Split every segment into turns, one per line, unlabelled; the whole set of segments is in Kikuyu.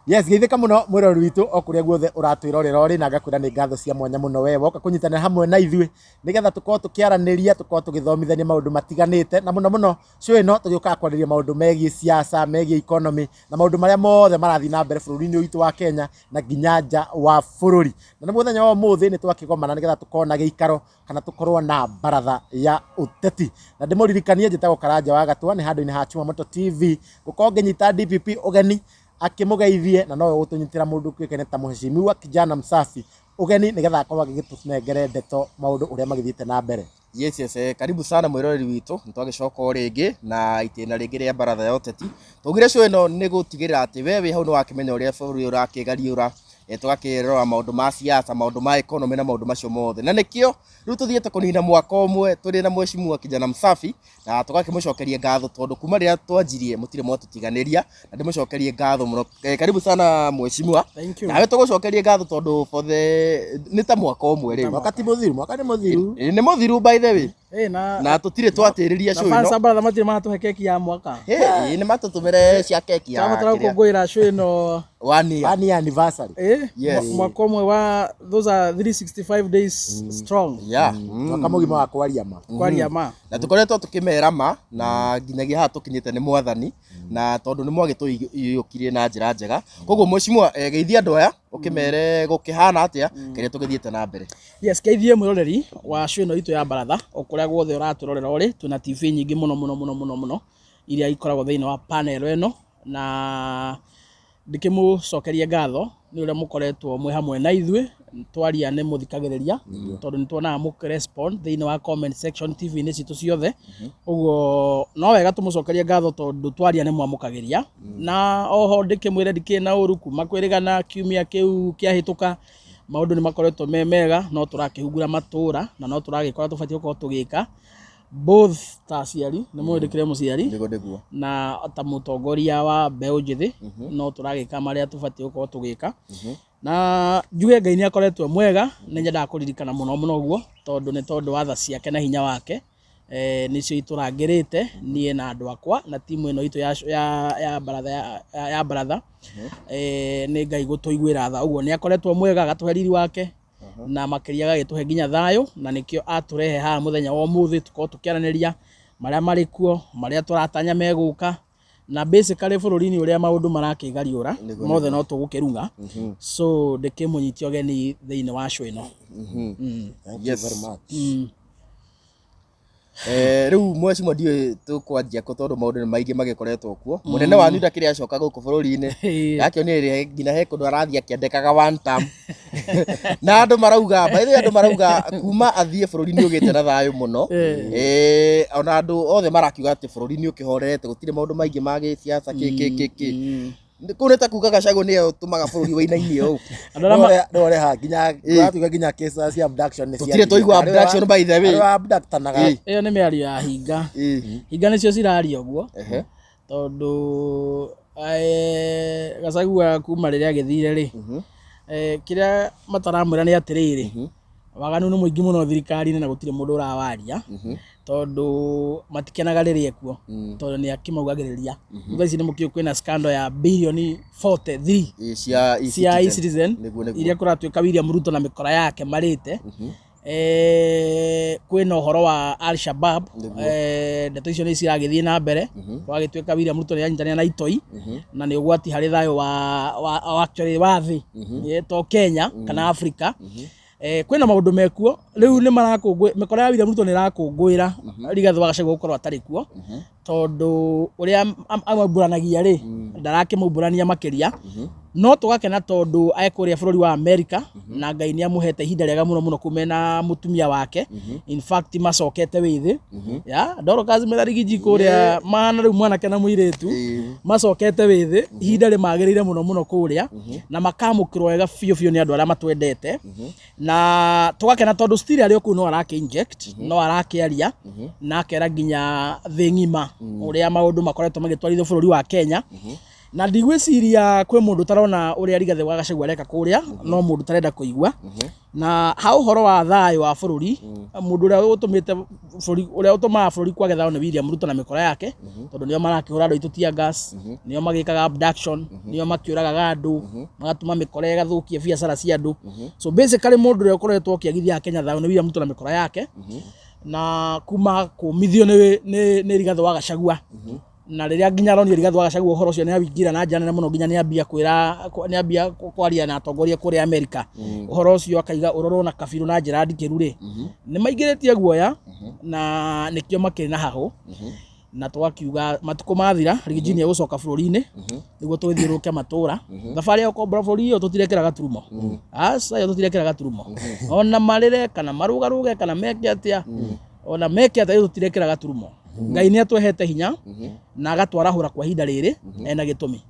Yes, geithĩka mũno mwĩroreri witũ o kũrĩa guothe ũratwĩrorera ũrĩ, na ngakwĩra nĩ ngatho cia mwanya mũno we woka kũnyitanĩra hamwe na ithuĩ nĩgetha tũkorwo tũkĩaranĩria, tũkorwo tũgĩthomithania maũndũ matiganĩte, na mũno mũno show ĩno tũgĩũkaga kwarĩria maũndũ megiĩ siasa, megiĩ economy na maũndũ marĩa mothe marathiĩ na mbere bũrũri-inĩ witũ wa Kenya na nginya nja wa bũrũri. Na nĩ mũthenya wa ũmũthĩ nĩ twakĩgomana nĩgetha tũkorwo na gĩikaro kana tũkorwo na baratha ya ũteti. Na ndĩmũririkanie njĩtagwo Karanja wa Gatwa, nĩ handũ-inĩ ha Chuma Moto TV gũkorwo ngĩnyita DPP ũgeni akĩmũgeithie, na nowe ũgũtũnyitĩra mũndũ kĩũkaine ta Mheshimiwa Kijana Msafi ũgeni nĩgetha akorwo agĩgĩtũnengere ndeto maũndũ ũrĩa magĩthiĩte na mbere.
Yes, karibu sana mwĩroreri witũ. Nĩ twagĩcoka o rĩngĩ na itĩna rĩngĩ rĩa baratha ya ũteti. Tũgire show ĩno nĩ gũtigĩrĩra atĩ we wĩ hau nĩ wakĩmenya ũrĩa bũrũri ũrakĩgariũra, tũgakĩrora maũndũ ma siasa, maũndũ ma economy na maũndũ macio mothe. Na nĩkĩo rĩu tũthiĩte kũnina mwaka ũmwe tũrĩ na Mheshimiwa Kijana Msafi, na tũgakĩmũcokeria ngatho tondũ kuma rĩrĩa twanjirie mũtirĩ mwatũtiganĩria, na ndĩmũcokerie ngatho mũno. Karibu sana Mheshimiwa.
Thank you.
Nawe tũgũcokerie ngatho tondũ for the nĩ ta mwaka ũmwe rĩu.
Mwaka ti mũthiru, mwaka nĩ mũthiru.
Nĩ mũthiru by the way.
Na
na tũtirĩ twatĩrĩria
na
show
fans
ĩno.
A baratha matirĩ maratũhe keki ya mwaka.
Ĩ, nĩ matũtũmĩre cia keki ya
Tũrabatara
kĩrĩa.
gũkũngũĩra show ĩno.
One year.
One year anniversary.
Yes.
Mwaka ũmwe wa those are 365 days strong.
Mwaka mũgima wa kwaria ma.
Kwaria ma.
Na tũkoretwo tũkĩmera ma na nginyagia haha tũkinyĩte nĩ mwathani, na tondũ nĩ mwagĩtũiyũkirie na njĩra njega. Koguo Mheshimiwa, geithia andũ aya ũkĩmere gũkĩhana atĩa kĩrĩa tũgĩthiĩte na mbere.
Yes, geithie mwĩroreri wa show ĩno itũ ya baratha o kũrĩa guothe ũratũrorera ũrĩ. Twĩna TV nyingĩ mũno mũno mũno mũno mũno iria ikoragwo thĩinĩ wa panel ĩno, na ndĩkĩmũcokerie ngatho nĩ ũrĩa mũkoretwo mwĩ hamwe na ithuĩ. Twaria nĩ mũthikagĩrĩria tondũ nĩ tuonaga mũkĩrespond thĩinĩ wa comment section TV-inĩ citũ ciothe. Ũguo no wega tũmũcokerie ngatho tondũ twaria nĩ mwamũkagĩria. Na oho ndĩkĩmwĩre ndikĩrĩ na ũru kuma kwĩrĩgana kiumia kĩu kĩahĩtũka, maũndũ nĩ makoretwo me mega, no tũrakĩhungura matũra na no tũragĩkora tũbatiĩ gũkorwo tũgĩka both ta aciari, nĩ mũĩ ndĩkĩrĩ mũciari,
Nĩguo.
na ta mũtongoria wa mbeũ njĩthĩ no tũragĩka marĩa tũbatiĩ gũkorwo tũgĩka. Na njuge Ngai nĩ akoretwo mwega, nĩ nyendaga kũririkana mũno mũno ũguo tondũ nĩ tondũ wa tha ciake na hinya wake, nĩcio itũrangĩrĩte niĩ na andũ akwa na timu ĩno itũ ya baratha ya baratha. Nĩ Ngai gũtũiguĩra tha, ũguo nĩ akoretwo mwega agatũhe riri wake na makĩria agagĩtũhe nginya thayũ, na nĩkĩo atũrehe haha mũthenya wa ũmũthĩ tũkorwo tũkĩaranĩria marĩa marĩ kuo, marĩa tũratanya megũka, na basically bũrũri-inĩ ũrĩa maũndũ marakĩgariũra mothe no tũgũkĩrung'a. So ndĩkĩmũnyitie ũgeni thĩinĩ wa show ĩno.
Thank you very much.
Rĩu Mheshimiwa, ndiũĩ tũkwanjia kũ tondũ maũndũ nĩ maingĩ magĩkoretwo kuo. Mũnene wanyu ndakĩrĩ acoka gũkũ bũrũri-inĩ, yakĩonire nginya he kũndũ arathiĩ akĩandĩkaga one term, na andũ marauga, by the way, andũ marauga kuma athiĩ bũrũri nĩ ũgĩte na thayũ mũno. Ona andũ othe marakiuga atĩ bũrũri nĩ ũkĩhorerete, gũtirĩ maũndũ maingĩ ma gĩsiasa kĩ kĩ kĩ kĩ. Kũu nĩ ta kuga Gachagua nĩwe ũtũmaga bũrũri wĩinainie ũũ.
Andũ arĩa
Nĩ ũreha nginya tũratuga nginya case cia abduction nĩ
Tũtirĩ twaigua abduction by the way.
Arĩa abductanaga.
Ĩyo nĩ mĩario ya hinga. Hinga nĩcio ciraria ũguo tondũ Gachagua kuma rĩrĩa agĩthire rĩ, kĩrĩa mataramwĩra nĩ atĩrĩrĩ, waganu nĩ mũingĩ mũno thirikari-inĩ na gũtirĩ mũndũ ũrawaria tondũ matikenaga rĩrĩa ekuo tondũ nĩ akĩmaugagĩrĩria. Thaa ici nĩ mũkĩũĩ kwĩna scandal ya birioni 43
Cia
cia e-Citizen
Nĩguo.
iria kũratuĩka William Ruto na mĩkora yake marĩte. Kwĩna ũhoro wa Al-Shabab, ndeto icio nĩ ciragĩthiĩ na mbere, gwagĩtuĩka William Ruto nĩ anyitanĩra na itoi na nĩ ũgwati harĩ thayũ wa actually wa thĩ, to Kenya kana Africa. Kwĩna maũndũ mekuo rĩu nĩ marakũngũ mĩkora ya William Ruto nĩ ĩrakũngũĩra Rigathĩ wa Gachagua gũkorwo atarĩ kuo tondũ ũrĩa amaumbũranagia rĩ, ndarakĩmaumbũrania makĩria. No tũgakena tondũ e kũrĩa bũrũri wa America na Ngai nĩ amũhete ihinda rĩega mũno mũno kũu mena mũtumia wake. In fact, macokete wĩthĩ ya Dorcas mena Rigiji kũrĩa mahana rĩu mwanake na mũirĩtu, macokete wĩthĩ, ihinda rĩmagĩrĩire mũno mũno kũrĩa na makamũkĩrwo wega biũ biũ nĩ andũ arĩa matwendete. Na tũgakena tondũ still arĩ o kũu no arakĩ inject, no arakĩaria na akera nginya thĩ ng'ima ũrĩa maũndũ makoretwo magĩtwarithio bũrũri wa Kenya. Na ndigwĩciria kwĩ mũndũ ũtarona ũrĩa Rigathĩ wa Gachagua areka kũrĩa, no mũndũ ũtarenda kũigua. Na ha ũhoro wa thayũ wa bũrũri, mũndũ ũrĩa ũtũmĩte bũrũri, ũrĩa ũtũmaga bũrũri kwage thayũ nĩ William Ruto na mĩkora yake, tondũ nĩo marakĩhũra andũ aitũ tear gas, nĩo magĩkaga abduction, nĩo makĩũragaga andũ, magatũma mĩkora ĩgathũkia biacara cia andũ. So basically mũndũ ũrĩa ũkoretwo ũkĩagithia Kenya thayũ nĩ William Ruto na mĩkora yake, na kuma kũmithio nĩ Rigathĩ wa Gachagua. Na rĩrĩa nginya aronire Rigathĩ wa Gachagua ũhoro ũcio nĩ awĩingĩra na njĩra nene mũno, nginya nĩ ambia kwĩra, nĩ ambia kwaria na atongoria kũrĩa Amerika ũhoro ũcio, akaiga ũrorwo na kabirũ na njĩra ndikĩru rĩ, nĩ maingĩrĩtie guoya na nĩkĩo makĩrĩ na hahũ. Na twakiuga matukũ mathira Rigiji nĩ egũcoka bũrũri-inĩ nĩguo tũgĩthiũrũrũke matũra. Thabarĩ ya gũkombora bũrũri ĩyo tũtirekĩra gaturumo, aca, ĩyo tũtirekĩra gaturumo, ona marĩre kana marũgarũge kana meke atĩa, ona meke atĩa, ĩyo tũtirekĩra gaturumo. Ngai nĩ atwehete hinya na agatwarahũra kwa ihinda rĩrĩ ena gĩtũmi.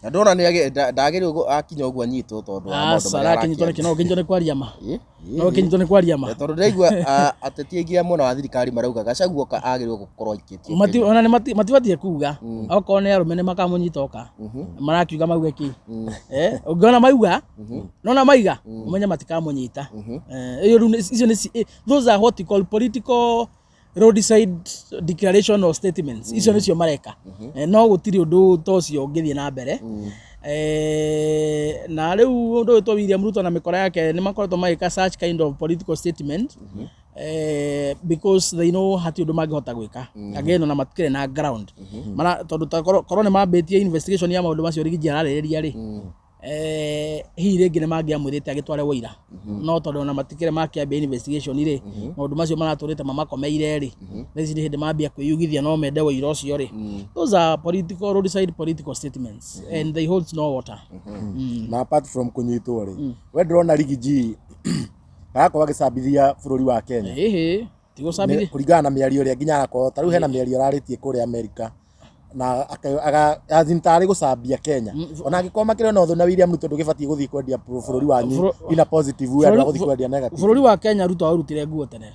Na ndona nĩ ndagĩrĩirwo akinya ũguo anyitwo tondũ wa maũndũ
Aca,
marĩa
arakĩnyitwo nĩkĩ? No ũkĩnyitwo nĩ kwaria ma?
Ĩ,
No ũkĩnyitwo nĩ kwaria ma?
Tondũ ndĩraigua ateti aingĩ a mwena wa thirikari marauga Gachagua oka agĩrĩirwo gũkorwo aikĩtio.
Ona nĩ matibatiĩ kuga okorwo nĩ arũme nĩ makamũnyita oka, marakiuga mauge kĩ? Ũngĩona mauga, nona maiga ũmenye matikamũnyita. Ĩyo rĩu icio nĩ those are what you call political roadside declaration or statements. Icio nĩcio mareka. No gũtirĩ ũndũ ta ũcio ũngĩthiĩ na mbere. Na rĩu ũndũ ũyũ William Ruto na mĩkora yake nĩ makoretwo magĩka such kind of political statement because they know hatirĩ ũndũ mangĩhota gwĩka again, ona matikĩrĩ na ground. Mara tondũ ta korwo nĩ mambĩtie investigation ya maũndũ macio Rigiji ararĩrĩria rĩ, hihi rĩngĩ nĩ mangĩamwĩrĩte agĩtware wũira, no tondũ ona matikĩrĩ makĩambia investigation rĩ, maũndũ macio maratũrĩte mamakomeire rĩ, thaa ici nĩ hĩndĩ mambia kwĩyugithia no mende wũira ũcio rĩ. Those are political roadside political statements and they hold no water.
Na apart from kũnyitwo rĩ, we ndĩrona Rigiji arakorwo agĩcambithia bũrũri wa Kenya?
Ĩhĩ, tigũcambithia.
Kũringana na mĩario ĩrĩa nginya arakorwo ta rĩu hena mĩario ararĩtie kũrĩa Amerika na as in tarĩ gũcambia Kenya, ona angĩkorwo makĩrĩ na ũthũ na William Ruto, ndũgĩbatiĩ gũthiĩ kwendia bũrũri wanyu in a positive way, andũ a gũthiĩ kwendia negative.
Bũrũri wa Kenya Ruto aũrutire nguo tene.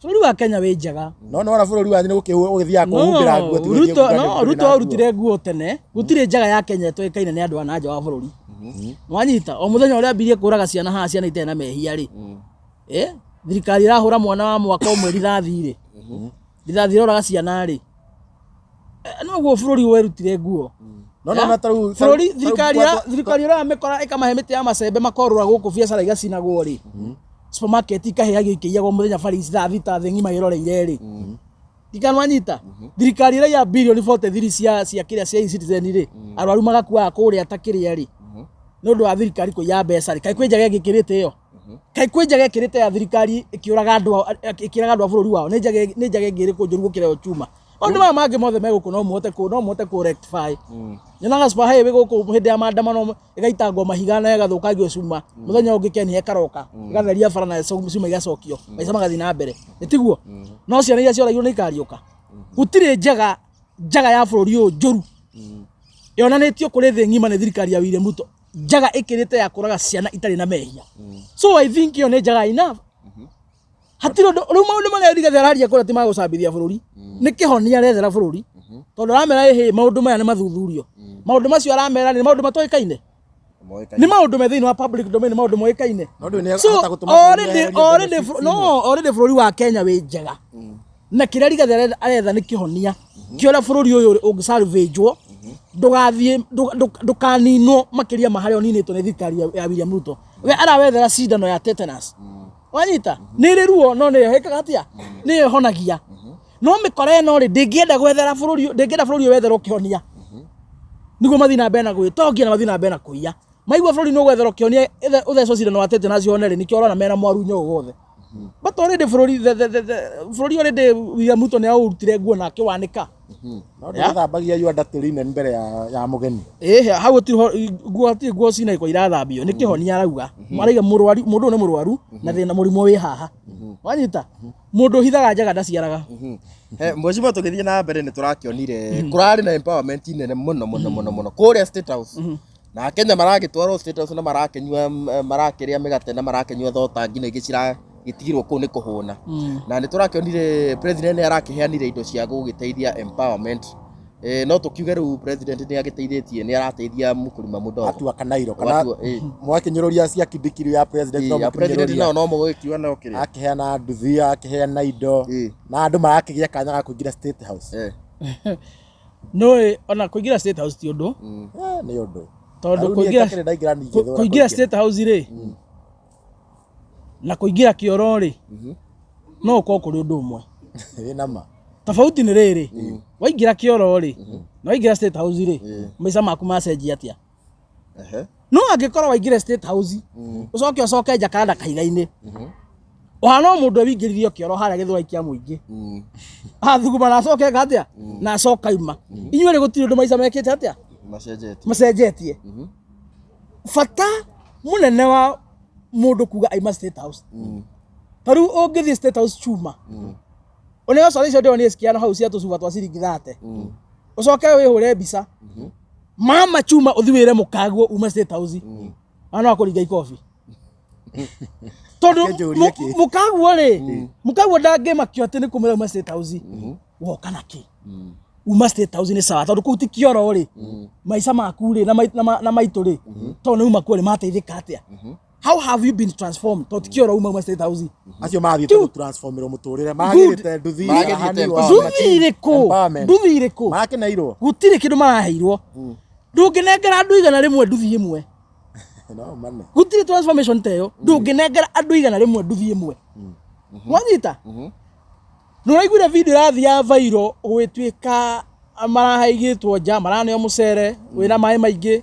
Bũrũri wa Kenya wĩ njaga.
No nĩwona bũrũri wanyu nĩ ũgĩthiaga kũhumbĩra nguo, ti gũthiĩ
Ruto
kuga
no
ndũrĩ
Ruto
na nguo.
aũrutire nguo tene. Gũtirĩ njaga ya Kenya ĩtoĩkaine nĩ andũ a na nja wa bũrũri. Nwanyita o mũthenya ũrĩa ambirie kũraga ciana haha, ciana itarĩ na mehia rĩ, thirikari ĩrahũra mwana wa mwaka ũmwe rithathi rĩ, rithathi ĩroraga ciana rĩ, noguo bũrũri werutire nguo.
No no ta rĩu
Bũrũri thirikari ya thirikari ĩroya mĩkora ĩkamahe mĩtĩ ya macembe, makorũra gũkũ, biacara igacinagwo rĩ, supermarket ikahĩagio ikĩiyagwo mũthenya bari 6:00 thĩ ng'ima ĩroreire rĩ, ndikanwanyita thirikari ĩraiya birioni 43 cia kĩrĩa cia e-citizen rĩ, arwaru magakuaga kũrĩa ta kĩrĩa rĩ, nĩ ũndũ wa thirikari kũiya mbeca rĩ, kaĩ kwĩ njaga ĩngĩkĩrĩte ĩyo? Kaĩ kwĩ njaga ĩkĩrĩte ya thirikari ĩkĩũraga andũ ĩkĩraga andũ a bũrũri wao? Nĩ njaga ĩngĩ ĩrĩkũ njũru gũkĩra ĩyo chuma? Maũndũ maya mangĩ mothe me gũkũ no mũhote kũ rectify. Nyonaga super highway gũkũ hĩndĩ ya maandamano ĩgaitangwo mahiga na ĩgathũkangio cuma, mũthenya ũngĩ Kenya ĩkaroka ĩgatheria bara na cuma igacokio, maica magathiĩ na mbere, nĩ tiguo? No ciana iria cioragirwo nĩ ikariũka. Gũtirĩ njaga njaga ya bũrũri ũyũ njũru yonanĩtio kũrĩ thĩ ng'ima nĩ thirikari ya William Ruto, njaga ĩkĩrĩte ya kũraga ciana itarĩ na mehia. So I think ĩyo nĩ njaga enough. Hatirĩ ũndũ rĩu maũndũ marĩa Rigathĩ araria kũrĩa ti magũcambithia bũrũri, nĩ kĩhonia arethera bũrũri, tondũ aramera ĩhĩ maũndũ maya nĩ mathuthurio. Maũndũ macio aramera nĩ maũndũ matoĩkaine, nĩ maũndũ me thĩinĩ wa public domain, nĩ maũndũ moĩkaine.
No ndũĩ nĩ
So
ahota gũtũma bũrũri
already
eherie
already
benefits
no already bũrũri wa Kenya wĩ njega, na kĩrĩa Rigathĩ aretha nĩ kĩhonia kĩa ũrĩa bũrũri ũyũ ũngĩsalvagewo, ndũgathiĩ ndũkaninwo makĩria ma harĩa ũninĩtwo nĩ thirikari ya William Ruto. We arawethera cindano ya tetanus, wanyita, nĩ ĩrĩ ruo no nĩyo ĩkaga atĩa, nĩyo ĩhonagia. No mĩkora ĩno rĩ, ndĩngĩenda gwethera bũrũri, ndĩngĩenda bũrũri ũyũ wetherwo kĩhonia nĩguo mathiĩ na mbere na gwĩtongia na mathiĩ na mbere na kũiya. Maigua bũrũri nĩ ũgwetherwo kĩhonia, ũthecwo cindano wa tetanus hone rĩ, nĩkĩo ũrona mena mwarunyo ũyũ wothe. But already bũrũri bũrũri already William Ruto nĩ aũrutire nguo na akĩwanĩka.
No ndũgĩthambagia your dirty linen mbere ya mũgeni.
Ĩhĩ, hau gũtirĩ nguo, hatirĩ nguo cina irathambio, nĩ kĩhonia arauga. Arauga mũrwaru, mũndũ ũyũ nĩ mũrwaru na thĩna mũrimũ wĩ haha, wanyita, mũndũ ũhithaga njaga ndaciaraga.
Mheshimiwa, tũgĩthiĩ na mbere, nĩ tũrakĩonire kũrarĩ na empowerment nene mũno mũno mũno mũno kũrĩa State House, na Kenya maragĩtwarwo State House na marakĩnyua marakĩrĩa mĩgate na marakĩnyua thota nginya ingĩ ciragĩtigirwo kũu nĩ kũhũna. Na nĩ tũrakĩonire president nĩ arakĩheanire indo cia gũgĩteithia empowerment. No tũkiuge rĩu president nĩ agĩteithĩtie, nĩ arateithia mũkũrima mũdogo.
Atua kanairo kana
Watua,
mwakinyũrũria cia kindikiri ya president no
Ya president
mũkinyũrũria.
nao no mũgũgĩkiuga no kĩrĩa.
Akĩheana nduthi, akĩheana indo na andũ marakĩgĩa kanya ga kũingĩra State House.
Nĩ ona kũingĩra State House ti ũndũ.
Nĩ ũndũ.
Tondũ
Rĩu niĩ
kũingĩra
itakĩrĩ ndaingĩra ningĩthũra
kũingĩra State House rĩ na kũingĩra kĩoro rĩ no ũkorwo kũrĩ ũndũ ũmwe.
Wĩna ma.
Tofauti nĩ rĩrĩ, waingĩra kĩoro rĩ na waingĩra State House rĩ, maica maku macenjia atĩa? No angĩkorwo waingĩre State House ũcoke ũcoke Jakaranda kahiga-inĩ, ũhana o mũndũ wingĩririo kĩoro harĩa Gĩthũrai kĩa mũingĩ, athuguma na acoke eka atĩa na acoka ima. Inyuĩ rĩ gũtirĩ ũndũ maica mekĩte atĩa?
Macenjetie.
Macenjetie. Bata mũnene wa mũndũ kuga aima State House, ta rĩu ũngĩthiĩ State House chuma ũneo soda icio ndĩronire cikiano hau cia tũcuba twa ciringi 30, ũcoke wĩhũre mbica mama chuma ũthi wĩre mũkaguo uma State House, na no akũringa ikobi tondũ
Akĩnjũrie kĩ?
mũkaguo rĩ, mũkaguo ndangĩmakio atĩ nĩ kũmwĩra uma State House woka na kĩ. Uma State House nĩ sawa tondũ kũu ti kĩoro rĩ, maica maku rĩ na maitũ rĩ, tondũ nĩ uma kuo rĩ, mateithĩka atĩa? How have you been transformed? Tondũ ti kĩoro uma State House.
Acio marathiĩte gũtransformerwo mũtũrĩre, maragĩrĩte nduthi.
Maragĩthiĩte
ahani wa
empowerment.
Nduthi irĩkũ?
Empowerment.
Nduthi irĩkũ?
Marakeneirwo.
Gũtirĩ kĩndũ maraheirwo. Ndũngĩnengera andũ 100 nduthi ĩmwe.
No mane.
Gũtirĩ transformation ta ĩyo. Ndũngĩnengera andũ 100 nduthi ĩmwe. Wanyita? Nĩ ũraiguire video ĩrathiĩ ya viral gũgĩtuĩka marahaigĩtwo nja, maraneo mũcere wĩna maĩ maingĩ,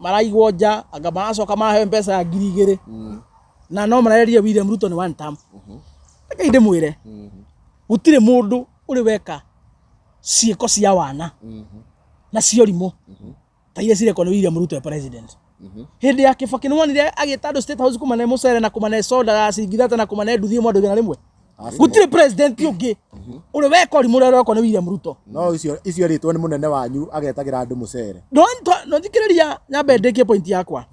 maraigwo nja, anga maracoka maraheo mbeca ya 2000, na no marerire William Ruto nĩ one term. Reke ndĩmwĩre, gũtirĩ mũndũ ũrĩ weka ciĩko cia wana na cia ũrimũ ta iria cirekwo nĩ William Ruto e president. Hĩndĩ ya Kibaki nĩ wonire agĩta andũ State House kũmane mũcere na kũmane soda ya ciringi 30 na kũmane nduthi ĩmwe andũ 100. Gũtirĩ president ũngĩ ũrĩ weka ũrimũ ũrĩa ũrekwo nĩ William Ruto.
No icio rĩtwo nĩ mũnene wanyu agetagĩra andũ mũcere.
No thikĩrĩria nyambe ndĩkie point yakwa.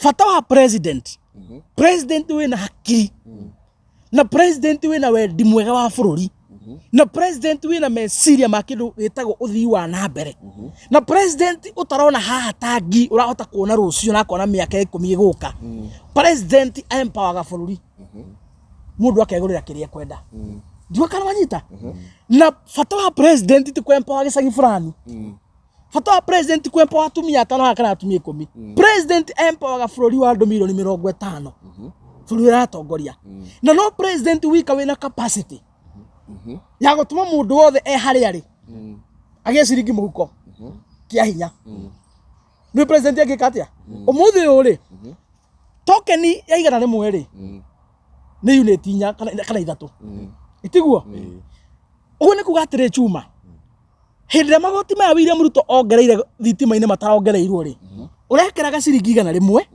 Bata wa president, president wĩna hakiri na president wĩna wendi mwega wa bũrũri na president wĩna meciria ma kĩndũ gĩtagwo ũthii wa na mbere na president ũtarona haha tangi ũrahota kuona rũciũ na akona mĩaka 10 ĩgũka. President empowerga bũrũri, mũndũ akegũrĩra kĩrĩa ekwenda. Ndiũĩ kana wanyita. Na bata wa president ti kwempower gĩcagi fulani. Bata wa president ti kwempower atumia atano haha kana atumia 10. President empowerga bũrũri wa andũ milioni 50, bũrũri ũratongoria. Na no president wika wĩna capacity ya gũtũma mũndũ wothe e harĩa arĩ agĩe ciringi mũhuko kĩa hinya. Nĩ president angĩka atĩa? Ũmũthĩ ũyũ rĩ, tokeni ya 100 rĩ nĩ unit 4 kana 3, itiguo? Ũguo nĩ kuga atĩrĩ chuma, hĩndĩ ĩrĩa magoti maya William Ruto ongereire thitima-inĩ matarongereirwo rĩ, ũrekĩraga ciringi 100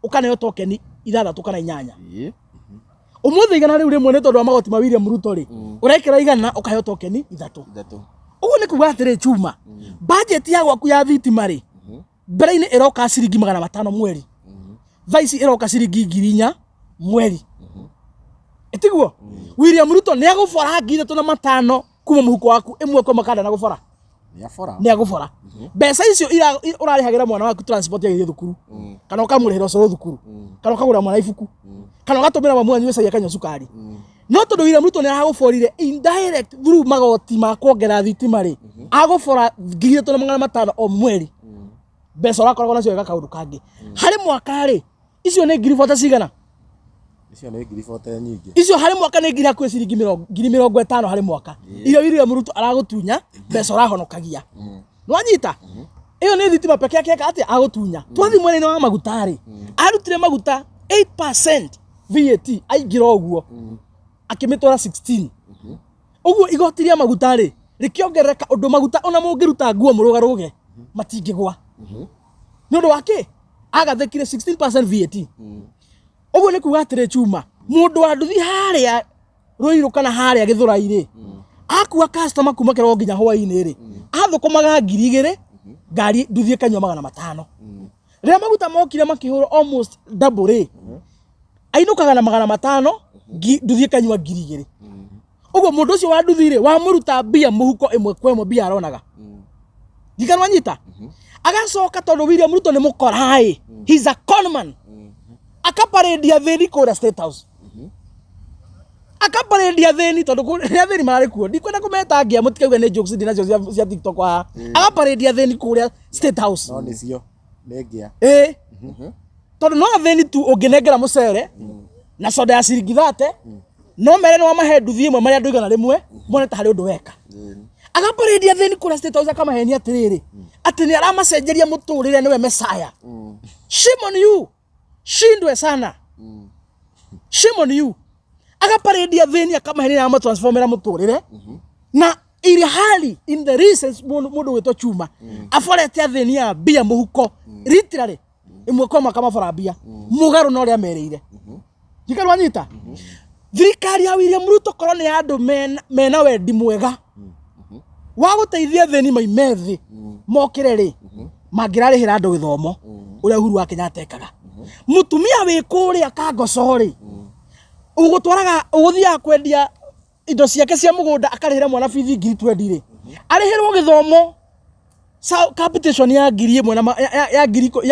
ũkaneo tokeni 6 kana 8. Ũmũthĩ 100 nĩ tondũ wa magoti ma William Ruto rĩ, ũrekĩra 100 ũkaheo tokeni 3. Ũguo nĩ kuga atĩrĩ chuma, budget ya gwaku ya thitima rĩ, mbere-inĩ ĩroka ciringi 500 mweri, thaa ici ĩroka ciringi 4000 mweri. Ĩtiguo? William Ruto nĩ agũbora 3500 kuma mũhuko waku ĩmwe kwa makanda na gũbora. Nĩ agũbora. Mbeca icio ũrarĩhagĩra mwana waku transport agĩthiĩ thukuru, kana ũkamũrĩhĩra ũcũrũ thukuru, kana ũkagũra mwana ibuku, kana ũgatũmĩra mamu wanyu gĩcagi akanyua cukari. No tondũ William Ruto nĩ aragũborire indirect through magoti ma kuongerera thitima rĩ, agũbora 3500 o mweri. Mbeca ũrakoragwo nacio wega kaũndũ kangĩ. Harĩ mwaka rĩ, icio nĩ ngiri bote cigana?
Icio nĩ ngiri bote nyingĩ.
Icio harĩ mwaka nĩ ngiri hakuhĩ ciringi 50,000 harĩ mwaka. Iria William Ruto aragũtunya mbeca ũrahonokagia. Nĩwanyita? Ĩyo nĩ thitima peke yake eka atĩa agũtunya. Twathiĩ mwena-inĩ wa maguta rĩ, arutire maguta 8% VAT aingĩra ũguo, akĩmĩtwara 16. Ũguo igoti rĩa maguta rĩ, rĩkĩongerereka ũndũ maguta ona mũngĩruta nguo mũrũgarũge matingĩgwa. Nĩ ũndũ wa kĩ? Agathĩkire 16% VAT. Ũguo nĩ kuga atĩrĩ chuma, mũndũ wa nduthi harĩa Ruiru kana harĩa Gĩthũrai rĩ, akua customer kuma kĩroko nginya hwaĩ-inĩ rĩ, athũkũmaga 2000, ngari nduthi ĩkanyua 500. Rĩrĩa maguta mokire makĩhũrwo almost double rĩ, ainũkaga na 500, nduthi ĩkanyua 2000. Ũguo mũndũ ũcio wa nduthi rĩ, wamũruta mbia mũhuko ĩmwe kwa ĩmwe mbia aronaga. Ndirikana wanyita. Agacoka tondũ William Ruto nĩ mũkoraĩ, he's a conman, akaparĩndia thĩni kũrĩa State House, akaparĩndia thĩni tondũ nĩ athĩni mararĩ kuo, ndikwenda kũmeta ngĩa mũtikauge nĩ jokes ndinacio cia TikTok haha. Akaparĩndia thĩni kũrĩa State House.
No nĩcio nĩ ngĩa.
Ĩĩ, tondũ no athĩni tu ũngĩnengera mũcere na soda ya ciringi 30, no mere nĩ wamahe nduthi ĩmwe marĩa andũ 100 mone ta harĩ ũndũ weka. Agaparĩndia thĩni kũrĩa State House, akamahenia atĩrĩrĩ atĩ nĩ aramacenjeria mũtũrĩre, nĩwe Messiah. Shame on you, shindwe sana, shame on you. Agaparĩndia thĩni, akamahenia amatransformera mũtũrĩre, na ili hali in the recent mũndũ gwĩtwo Chuma aborete athĩni ya mbia mũhuko, literally ĩmwe kwa mwaka mabora mbia mũgarũ na ũrĩa merĩire. Njikari wanyita, thirikari ya William Ruto korwo nĩ andũ mena wendi mwega wa gũteithia thĩni maime thĩ mokĩre rĩ, mangĩrarĩhĩra andũ gĩthomo ũrĩa Uhuru wa Kenyatta ekaga. Mũtumia wĩ kũrĩa Kangoco rĩ, ũgũtwaraga ũgũthiaga kwendia indo ciake cia mũgũnda akarĩhĩra mwana bithi 20,000 rĩ, arĩhĩrwo gĩthomo capitation ya 1,000 na ya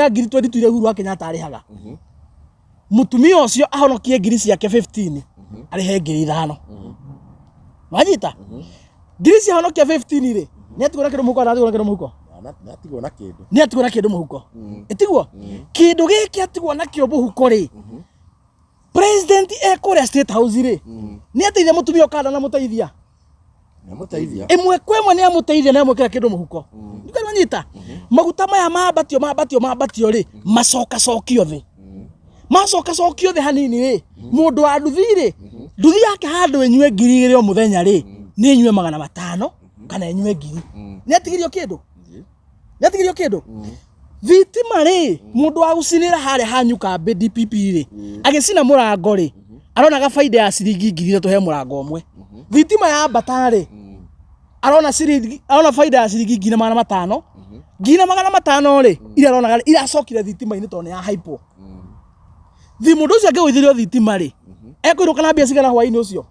22,000 iria Uhuru wa Kenyatta arĩhaga. Mũtumia ũcio ahonokie ngiri ciake 15, arĩhe 5,000. Wanyita, ngiri cia honokia 15 rĩ, nĩ atigwo na kĩndũ mũhuko? Atigwo na kĩndũ mũhuko?
Nĩ atigwo na kĩndũ.
Nĩ atigwo na kĩndũ mũhuko. Ĩtiguo kĩndũ gĩkĩ atigwo nakĩo mũhuko rĩ, president e kũrĩa State House rĩ, nĩ ateithia mũtumia ũkanda na mũteithia?
Nĩ
Ĩmwe kwa ĩmwe nĩ amũteithia, nĩ amwĩkĩra kĩndũ mũhuko. Ndikari wanyita, maguta maya mambatio mambatio mambatio rĩ, macokacokio thĩ, macokacokio thĩ hanini rĩ, mũndũ wa nduthi rĩ, nduthi yake handũ ĩnyue 2,000 o mũthenya rĩ, nĩ ĩnyue 500 kana ĩnyue 1,000. Nĩ atigirio kĩndũ, nĩ atigirio kĩndũ. Thitima rĩ, mũndũ wa gũcinĩra harĩa hanyu kambĩ DPP rĩ, agĩcina mũrango rĩ, aronaga baida ya ciringi 3,000 he mũrango ũmwe. Thitima ya mbata rĩ, arona ciringi, arona baida ya ciringi 1,500. 1,500 rĩ, iria aronaga rĩ, iracokire thitima-inĩ tondũ nĩ ya haipwo thi. Mũndũ ũcio angĩgũithĩrio thitima rĩ, ekũinũka na mbia cigana hwaĩ-inĩ ũcio?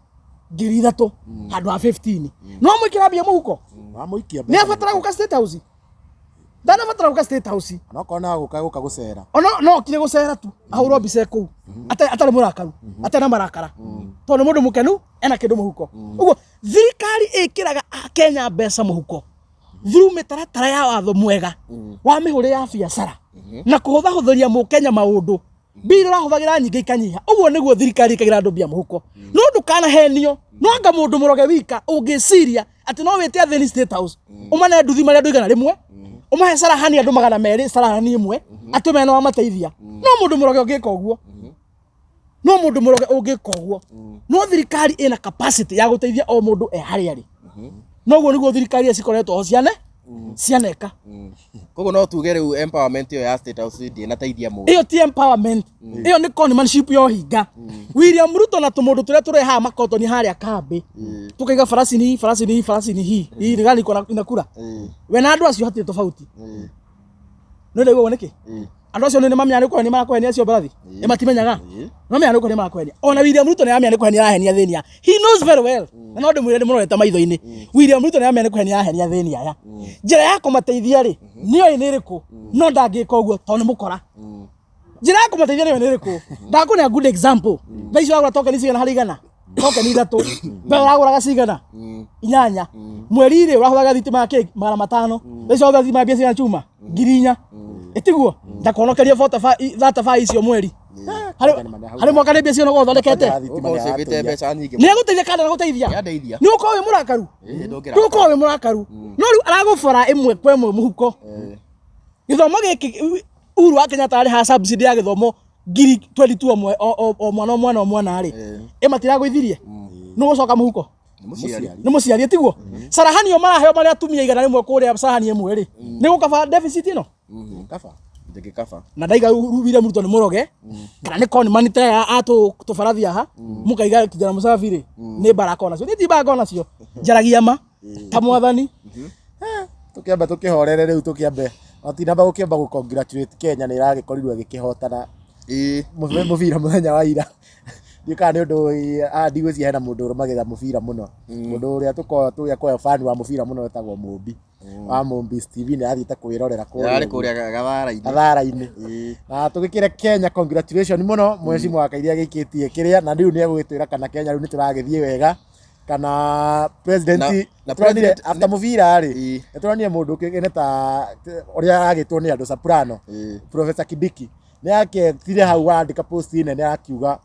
3,000 handũ ha 15. No amwĩkĩra mbia mũhuko?
Wamũikia.
Nĩ abatara gũka State House? Ndanabatara gũka State House.
Onokorwo no gũka gũcera.
Ona no okire gũcera tu, ahũrwo mbica kũu atarĩ mũrakaru, atarĩ na marakara, tondũ nĩ mũndũ mũkenu, ena kĩndũ mũhuko. Ũguo thirikari ĩkĩraga akenya mbeca mũhuko through mĩtaratara ya watho mwega wa mĩhũrĩre ya biacara na kũhũthahũthĩria mũkenya maũndũ, mbia iria ũrahũthagĩra nyingĩ ikanyiha. Ũguo nĩguo thirikari ĩkagĩra andũ mbia mũhuko. No ndũkanahenio, no anga mũndũ mũroge wika ũngĩciria atĩ no wĩte athĩni State House, ũmane nduthi marĩa andũ 100, ũmahe carahani andũ 200 carahani ĩmwe, atĩ ũmene wamateithia. No mũndũ mũroge ũngĩka ũguo, no mũndũ mũroge ũngĩka ũguo. No thirikari ĩna capacity ya gũteithia o mũndũ e harĩa arĩ. Noguo nĩguo thirikari iria cikoretwo ho ciane cianeka.
Koguo no tuge rĩu empowerment ĩyo ya State House ndĩnateithia mũndũ?
Ĩyo ti empowerment, ĩyo nĩ conmanship ya ũhinga. William Ruto na tũmũndũ tũrĩa tũrehaga makotoni harĩa kambĩ, tukaiga farasi ni hii, farasi ni hii, farasi ni hii, hii ni gani iko inakula. We na andũ acio hatirĩ tofauti. Nĩ ndaigua nĩkĩ andũ acio nĩ mamenya nĩ kũhenia marakũhenia acio mbarathi, nĩ matimenyaga mamenya nĩ kũhenia marakũhenia. Ona William Ruto nĩ aramenya nĩ kũhenia arahenia thĩni aya. He knows very well, na no ndĩmwĩre ndĩmũrorete maitho-inĩ, William Ruto nĩ aramenya nĩ kũhenia arahenia thĩni aya. Njĩra ya kũmateithia rĩ, nĩoĩ nĩ ĩrĩkũ, no ndangĩka ũguo tondũ nĩ mũkora. Njĩra ya kũmateithia nĩyo nĩ ĩrĩkũ? Ndakũnea good example. Thaa ici ũragũra tokeni cigana harĩ igana? Tokeni ithatũ. Mbere ũragũraga cigana? Inyanya. Mweri rĩ, ũrahũthagĩra thitima ya kĩ 500, thaa ici ũrahũthĩra thitima ya mbia cigana? Chuma 4,000, ĩtiguo? Ndakuhonokeria 35 icio mweri harĩ mwaka nĩ mbia cigana ũkorwo ũthondekete?
Ũkorwo ũcĩvĩte mbeca nyingĩ.
Nĩ agũteithia kana ndagũteithia?
Nĩandeithia.
Nĩ ũkorwo wĩ mũrakaru?
Ĩĩ, ndũngĩrakara.
Ndũgũkorwo wĩ mũrakaru, no rĩu aragũbora ĩmwe kwa ĩmwe mũhuko. Gĩthomo gĩkĩ, Uhuru wa Kenyatta arĩhaga subsidy ya gĩthomo 22,000 o mwana o mwana o mwana rĩ, ĩ matiragũithirie, nĩ ũgũcoka mũhuko?
Nĩ mũciari.
Nĩ mũciari, tiguo? Carahani ĩyo maraheo marĩ atumia 100 kũrĩa, carahani ĩmwe rĩ, nĩ gũkaba deficit ĩno?
Kaba.
Ndĩngĩkaba.
Na ndaiga William Ruto nĩ mũroge kana nĩ con man ta a tũbarathi haha mũkaiga kijana mũcabi rĩ, nĩ baraka onacio, niĩ ti baraka onacio, njaragia ma ta mwathani.
Tũkĩambe tũkĩhorere rĩu, tũkĩambe matinamba gũkĩamba gũ congratulate Kenya nĩ ĩragĩkorirwo ĩgĩkĩhotana
Ĩĩ.
Mũbira mũthenya wa ira. Ndiũĩ kana nĩ ũndũ ndigwĩciria hena mũndũ ũrũmagĩrĩra mũbira mũno, mũndũ ũrĩa tũkoragwo tũgĩakoya fan wa mũbira mũno wetagwo Mũmbi wa Mũmbi TV, nĩ athiĩte kwĩrorera
Yarĩ
kũrĩa
kũrĩa gathara-inĩ.
gathara-inĩ.
Ĩĩ.
Na tũgĩkĩre Kenya congratulation mũno mheshimiwa kairia gĩikĩtie kĩrĩa, na rĩu nĩ egũgĩtwĩra kana Kenya rĩu nĩ tũragĩthiĩ wega kana president.
Na
Nĩ tũronire
president-
after mũbira rĩ,
Ĩĩ.
nĩ tũronire mũndũ ũkĩgene ta ũrĩa aragĩtwo nĩ andũ Soprano,
Ĩĩ.
Professor Kindiki nĩ aketire hau arandĩka post nene akiuga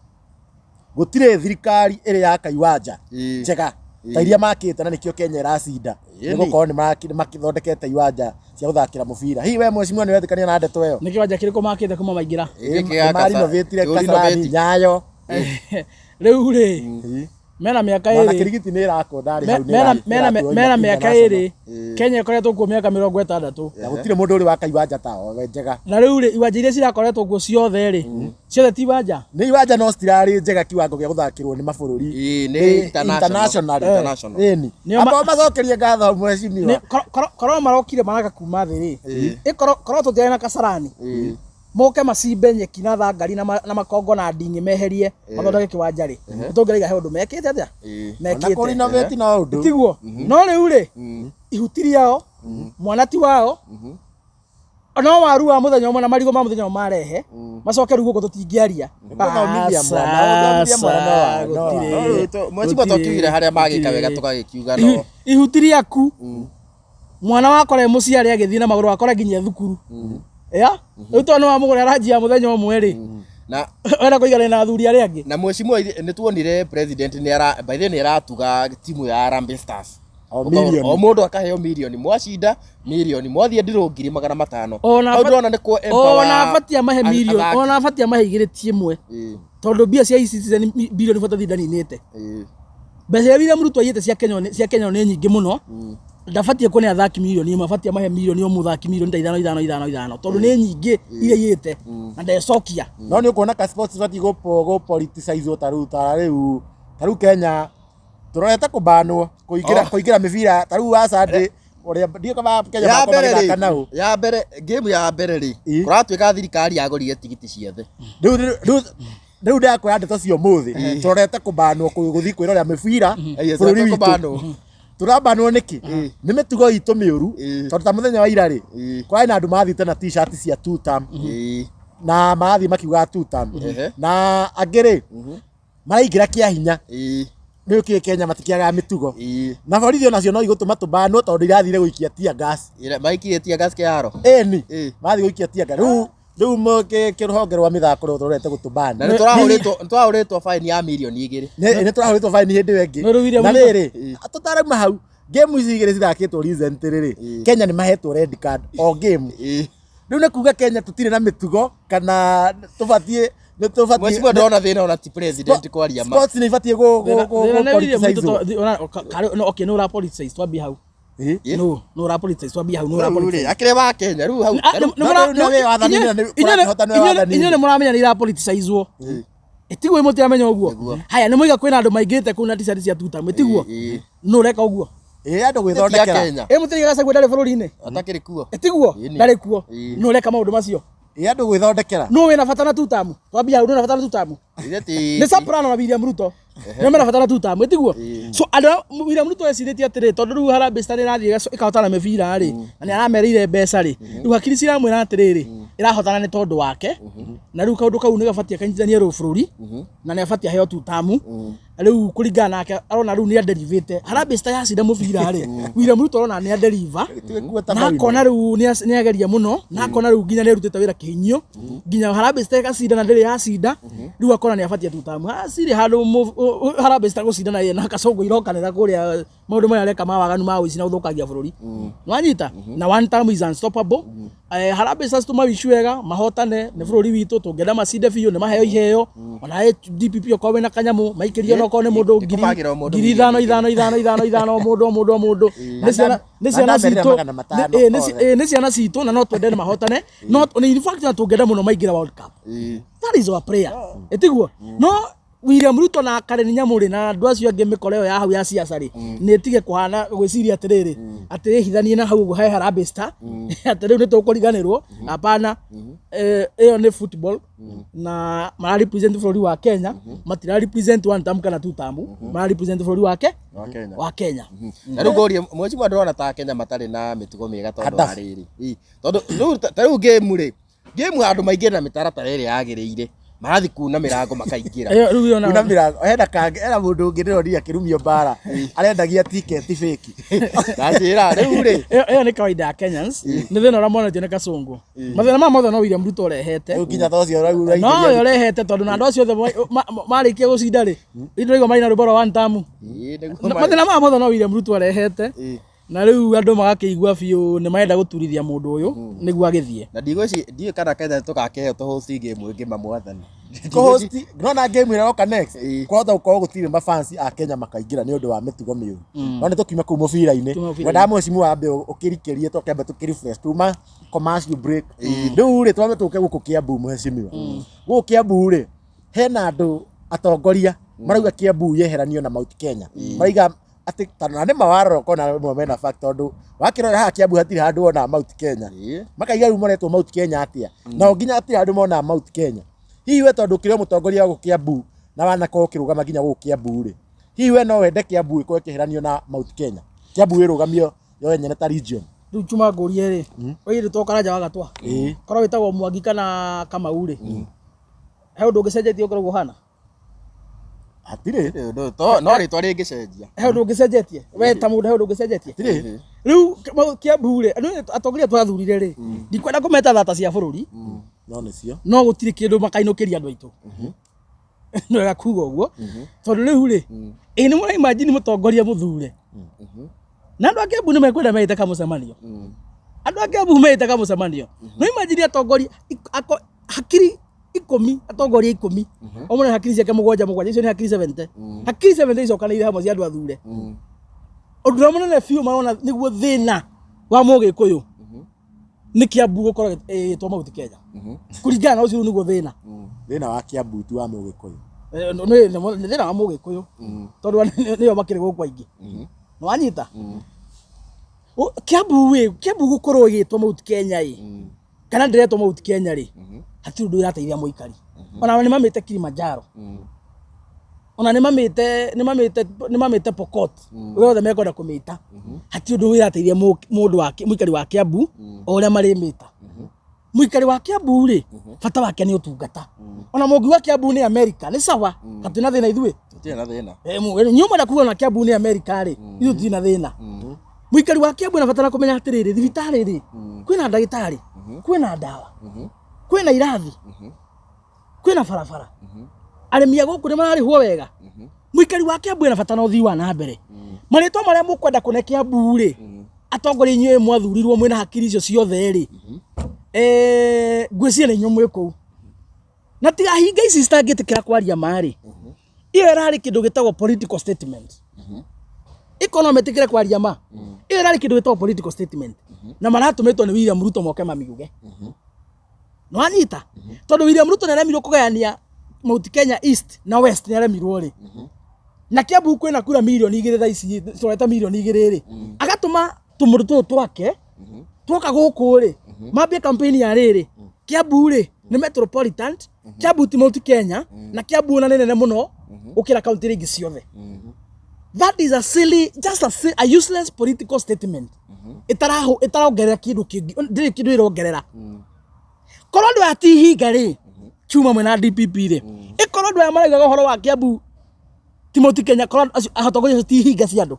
gũtirĩ thirikari ĩrĩ yaka iwanja
Ĩĩ.
njega ta iria makĩte, na nĩkĩo Kenya ĩracinda,
Ĩĩ.
nĩ gũkorwo nĩ makĩthondekete iwanja cia gũthakĩra mũbira. Hihi we mheshimiwa nĩ wetĩkania na ndeto ĩyo?
Nĩ kĩwanja kĩrĩkũ makĩte kuma maingĩra?
Gĩkĩ gĩa
Nĩ marinovĩtire
Kasa-
Kasarani,
Kĩũrinovĩti.
Nyayo.
Rĩu rĩ, mena mĩaka
Na
ĩrĩ
Kĩrigiti nĩ ĩrakwo ndarĩ hau nĩ
mena
ĩratuo
mena mĩaka
international.
ĩrĩ Kenya ĩkoretwo kuo mĩaka 60.
Na gũtirĩ mũndũ ũrĩ waka iwanja ta o njega.
Na rĩu rĩ, iwanja iria cirakoretwo kuo ciothe rĩ, ciothe ti iwanja.
Nĩ iwanja no citirarĩ njega kiwango gĩa gũthakĩrwo nĩ mabũrũri.
Ĩĩ, nĩ international.
International.
International.
Ĩni.
Nĩo
Amba macokerie ngatho mheshimiwa.
Korwo marokire maraka kuma thĩ rĩ, ĩ korwo tũtiarĩ na Kasarani, moke macimbe nyeki na thangari na makongo na nding'i, meherie, mathondeke kĩwanja rĩ, tũngĩraiga he ũndũ mekĩte atĩa.
Ona
Mekĩte
kũrinovate no ũndũ.
Tiguo? No rĩu rĩ, ihuti rĩao mwana ti wao, no waru wa mũthenya ũmwe na marigũ ma mũthenya ũmwe marehe, macoke rĩu gũkũ tũtingĩaria.
Gũthomithia mwana, gũthomithia mwana no
Mheshimiwa twakiugire harĩa magĩka wega tũgagĩkiuga no.
Ihuti rĩaku mwana wakora mũciari agĩthiĩ na magũrũ akora nginya thukuru ya rĩu, tondũ nĩ wamũgũrĩra ranji ya mũthenya ũmwe rĩ,
Na
wenda kũiganana na athuri arĩa angĩ.
Na mheshimiwa nĩ tuonire president nĩ ara by the way nĩ aratuga timu ya Harambee Stars.
O
Ũkona-
mirioni.
O mũndũ akaheo mirioni, mwacinda mirioni, mwathiĩ ndirũ 500,000.
Ona
Hau ndĩrona nĩ kũ empower
ona abatie amahe mirioni,
athaki.
ona abatie amahe igĩrĩ ti ĩmwe, tondũ mbia cia e-Citizen bilioni 43 ndaninĩte. Mbeca iria William Ruto aiyĩte cia Kenya nĩ nyingĩ mũno. Ndabatie kũne athaki mirioni ĩmwe, abatie amahe mirioni, o mũthaki mirioni ta ithano ithano ithano ithano, tondũ nĩ nyingĩ iria aiyĩte na ndecokia.
No nĩ ũkuona ka sports batiĩ gũ politicize ta rĩu Kenya tũrorete kũbanwo kũingĩra
Oh.
kũingĩra mĩbira ta rĩu wa Sunday ũrĩa ndiũ kama Kenya
Ya
makorwo
mbere
magĩthaka
rĩ,
nao.
ya mbere, game ya mbere rĩ,
Ĩ.
kũratuĩka thirikari yagũrire tigiti ciothe.
Rĩu ndakwĩra ndeto cia ũmũthĩ, tũrorete kũbanwo gũthiĩ kwĩrorera mĩbira
Ĩĩ,
bũrũri
tũrorete
witũ.
kũbanwo.
Tũrabanwo nĩkĩ? Nĩ mĩtugo itũ mĩũru, tondũ ta mũthenya wa ira rĩ, kwarĩ na andũ mathiĩte na t-shirt cia two term, na marathiĩ makiugaga two term, na angĩ rĩ maraingĩra kĩa hinya. Rĩu kĩ Kenya matikĩagaga mĩtugo. Na borithi onacio no igũtũma tũbanwo tondũ irathire gũikia tear gas.
Maikirie tear gas kĩharo.
Ĩni. Mathiĩ gũikia tear gas, rĩu kĩrũhonge rwa mĩthako rũrũ rũrorete gũtũbana.
Na nĩ tũrahũrĩtwo fine ya mirioni 2.
Nĩ tũrahũrĩtwo fine hĩndĩ ĩyo ĩngĩ.
No rĩu William
Na
Ruto-
rĩrĩ tũtarauma hau, game ici igĩrĩ cithakĩtwo recently rĩ, Kenya nĩ mahetwo red card o game. Rĩu nĩ kuga Kenya tũtirĩ na mĩtugo kana tũbatiĩ nĩ tũbatiĩ
Mheshimiwa ndona thĩna ona ti president kwaria ma.
Sports nĩ ibatiĩ gũ
Thĩna nĩ William Ruto
politicize.
No, okay, no ũra politicize, twambie hau. No no ũra politicize, twambie hau, no ũra
Rĩu rĩ,
politicize.
akĩrĩ wa Kenya rĩu hau.
Ah,
No, rĩu nĩ wathani-inĩ na nĩ kũrakĩhota nĩ wathani-inĩ.
Inyuĩ nĩ mũramenya nĩ irapoliticizwo, ĩtiguo? Mũtiramenya ũguo? Haya, nĩ mũiga kwĩna andũ maingĩrĩte kũu na t-shirt cia tuta, ĩtiguo? Nũ ũreka ũguo?
Ĩ, andũ
Ti a
gwĩthondekera.
Kenya.
Ĩ, mũtirĩ Gachagua ndarĩ bũrũri-inĩ?
Atakĩrĩ kuo.
Ĩtiguo?
Ĩni.
Ndarĩ kuo?
Ĩĩ.
Nũ ũreka maũndũ macio?
Ĩ, andũ gwĩthondekera.
Nũ wĩna bata na tutamu? Twambia hau, nũ wĩna bata na tutamu?
Ithe ti
Nĩ Soprano na William Ruto nĩo mena bata na tutamu, ĩtiguo? So andũ William Ruto ecirĩtie atĩrĩ, tondũ rĩu Harambee Stars ĩrathiĩ ĩkahotana mĩbira rĩ, na nĩ aramerĩire mbeca rĩ, rĩu hakiri ciramwĩra atĩrĩrĩ, ĩrahotana nĩ tondũ wake, na rĩu kaũndũ kau nĩ gabatie kanyitithanie bũrũri, na nĩ abatie aheo tutamu. Rĩu kũringana nake arona rĩu nĩ aderivĩte Harambee Stars yacinda mũbira rĩ, William Ruto arona nĩ aderiva
Tuĩkuo ta
na
marimũ.
akona rĩu nĩ ageria mũno, na akona rĩu nginya nĩ arutĩte wĩra kĩhinyio nginya Harambee Stars ĩgacinda na ndĩrĩ yacinda. Rĩu akona nĩ abatie tutamu cirĩ handũ Harambee Stars gũcinda na na Kasongo irokanĩra kũrĩa maũndũ marĩa areka ma waganu ma ũici na gũthũkangia bũrũri, nwanyita na one term is unstoppable. Harambee Stars tũmawici wega mahotane, nĩ bũrũri witũ, tũngĩenda macinde biũ nĩ maheo iheo, ona DPP okorwo wĩna kanyamũ maikĩrio, onokorwo nĩ mũndũ ngiri
Ĩkũbangĩra o mũndũ
ngiri ithano ithano ithano ithano ithano, o mũndũ o mũndũ o mũndũ. Nĩ ciana
Mandamerĩra
citũ.
500
Ĩ, nĩ ciana citũ na no twende nĩ mahotane, no in fact na tũngĩenda mũno maingĩre World Cup. That is our prayer, ĩtiguo? No William Ruto na Karen Nyamũrĩ na andũ acio angĩ, mĩkora ĩyo ya hau ya siasa rĩ, nĩ ĩtige kũhana gwĩciria atĩrĩrĩ, atĩ ĩhithanie na hau ũguo he Harambee Star, atĩ rĩu nĩ tũkũriganĩrwo. Hapana. Ĩyo nĩ football. Na mara represent bũrũri wa Kenya, matira represent one term kana two term, mara represent bũrũri wake
Wa Kenya.
Wa Kenya.
Na rĩu ngũrie mheshimiwa, ndĩrona ta Kenya matarĩ na mĩtugo mĩega tondũ wa
Hadafu.
rĩrĩ. Ĩ, tondũ rĩu ta rĩu game rĩ, game andũ maingĩre na mĩtaratara ĩrĩa yagĩrĩire, marathiĩ kuna mĩrango makaingĩra.
Ĩyo rĩu ĩyo
Kuna mĩrango hena kangĩ, hena mũndũ ũngĩ ndĩronire akĩrumio mbara arendagia tiketi fake.
Ndanjĩra rĩu rĩ.
Ĩyo nĩ kawaida ya Kenyans, nĩ thĩna ũrĩa monetio nĩ Kasongo. Mathĩna maya mothe no William Ruto ũrehete.
Rĩu nginya ta ũcio ũraigua
No
ũraingĩria.
we ũrehete, tondũ na andũ acio othe marĩkia gũcinda rĩ, ndĩraigua marĩ na rwĩmbo rwa one term.
Ĩ, nĩguo
Na
marĩ.
mathĩna maya mothe no William Ruto arehete. Na rĩu andũ magakĩigua biũ nĩ marenda gũturithia mũndũ ũyũ nĩguo agĩthiĩ.
Na ndigwĩci ndiũĩ kana Kenya tũgakĩheo tũhost game ĩngĩ ma mwathani.
Kũhost nona game ĩrĩa ĩroka next, kwahota gũkorwo gũtirĩ mafansi a Kenya makaingĩra nĩ ũndũ wa mĩtugo mĩũru. No nĩ tũkiuma kũu mũbira-inĩ.
Tume mũbira-inĩ.
Wendaga mheshimiwa ambe ũkĩrikĩrie, tũkĩambe tũkĩrefresh tuma commercial break. Rĩu rĩ, twambe tũke gũkũ Kiambu. Mheshimiwa, gũkũ Kiambu rĩ, hena andũ atongoria marauga Kiambu yeheranio na Mount Kenya. Marauga atĩ tondũ na nĩma warora ũkona rĩmwe mena fact, tondũ wakĩrora haha Kiambu hatirĩ handũ wona Mount Kenya. Makaiga rĩu moretwo Mount Kenya atĩa nao nginya hatirĩ handũ monaga Mount Kenya? Hihi we, tondũ ũkĩrĩ o mũtongoria wa gũkũ Kiambu na wanakorwo ũkĩrũgama nginya gũkũ Kiambu rĩ, hihi we no wende Kiambu ĩkorwo ĩkĩheranio na Mount Kenya, Kiambu ĩrũgamio yo yenyene ta region?
Rĩu chuma ngũrie rĩ, oirĩtwo Karanja wa Gatwa, korwo wĩtagwo Mwangi kana Kamau rĩ, he ũndũ ũngĩcenjetie ũkoragwo ũhana?
Hatirĩ.
No rĩtwa rĩngĩcenjia.
He ũndũ ũngĩcenjetie we ta mũndũ? He ũndũ ũngĩcenjetie?
Hatirĩ.
Rĩu Kiambu rĩ, andũ atongoria twathurire rĩ, ndikwenda kũmeta thata cia bũrũri,
No nĩcio.
No gũtirĩ kĩndũ makainũkĩria andũ aitũ. Nĩ wega kuga ũguo, tondũ rĩu rĩ, ĩ nĩ mũra imagine mũtongoria mũthure na andũ a Kiambu nĩ mekwenda meĩte kamũcemanio. Andũ a Kiambu meĩte kamũcemanio, no imagine atongoria hakiri 10, atongoria 10, o mũndũ na hakiri ciake mũgwanja mũgwanja, icio nĩ hakiri 70. Hakiri 70 icokanĩire hamwe cia andũ athure. Ũndũ ũrĩa mũnene biũ marona nĩguo thĩna wa mũgĩkũyũ nĩ Kiambu gũkorwo ĩgĩtwo Mount Kenya. Kũringana na ũcio, rĩu nĩguo thĩna.
Thĩna wa Kiambu ti wa mũgĩkũyũ.
Nĩ thĩna wa mũgĩkũyũ, tondũ nĩo makĩrĩ gũkũ aingĩ. Nĩwanyita? Kiambu ĩ, Kiambu gũkorwo ĩgĩtwo Mount Kenya ĩ kana ndĩretwo Mount Kenya rĩ, hatirĩ ũndũ ĩrateithia mũikari. Ona nĩ mamĩte Kilimanjaro, ona nĩ mamĩte Pokot, ũrĩa othe mekwenda kũmĩta, hatirĩ ũndũ ĩrateithia mũndũ wa mũikari wa Kiambu. O ũrĩa marĩmĩta, mũikari wa Kiambu rĩ, bata wake nĩ ũtungata. Ona mũngiuga Kiambu nĩ America, nĩ sawa, hatirĩ na thĩna ithuĩ.
Tũtirĩ na thĩna.
Nyuma na kuga na Kiambu nĩ America rĩ, ithuĩ tũtirĩ na thĩna. Mũikari wa Kiambu anabatara kũmenya atĩrĩrĩ, thibitarĩ rĩ, kwĩna ndagĩtarĩ, kwĩna ndawa, kwĩna irathi, kwĩna barabara, arĩmi a gũkũ nĩ mararĩhwo wega. Mũikari wa Kiambu ena bata na ũthii wa na mbere. Marĩtwa marĩa mũkwenda kũne Kiambu rĩ, atongoria inyuĩ mwathurirwo mwĩna hakiri icio ciothe rĩ, ngwĩciria nĩ inyuĩ mwĩ kũu na tiga hinga ici citangĩtĩkĩra kwaria marĩ. Ĩyo ĩrarĩ kĩndũ gĩtagwo political statement. Ĩkorwo no metĩkĩre kwaria ma, ĩyo ĩrarĩ kĩndũ gĩtagwo political statement, na maratũmĩtwo nĩ William Ruto moke mamiuge. Nĩwanyita? Tondũ William Ruto nĩaremirwo kũgayania Mount Kenya East na West, nĩaremirwo rĩ, na Kiambu kwĩna kura 2 mirioni thaa ici tũreta 2 mirioni rĩ, agatũma tũmũndũ tũtũ twake twoka gũkũ rĩ, mambie campaign ya rĩrĩ, Kiambu rĩ nĩ metropolitan, Kiambu ti Mount Kenya, na Kiambu ona nĩ nene mũno gũkĩra kaunti iria ingĩ ciothe. That is a silly, just a useless political statement ĩtaraho ĩtarongerera kĩndũ kĩngĩ, ndĩrĩ kĩndũ ĩrongerera. Korwo andũ aya ti hinga rĩ, kiuma mwena DPP rĩ, ĩkorwo andũ aya maraugaga ũhoro wa Kiambu ti Mount Kenya, korwo acio atongoria acio ti hinga cia andũ,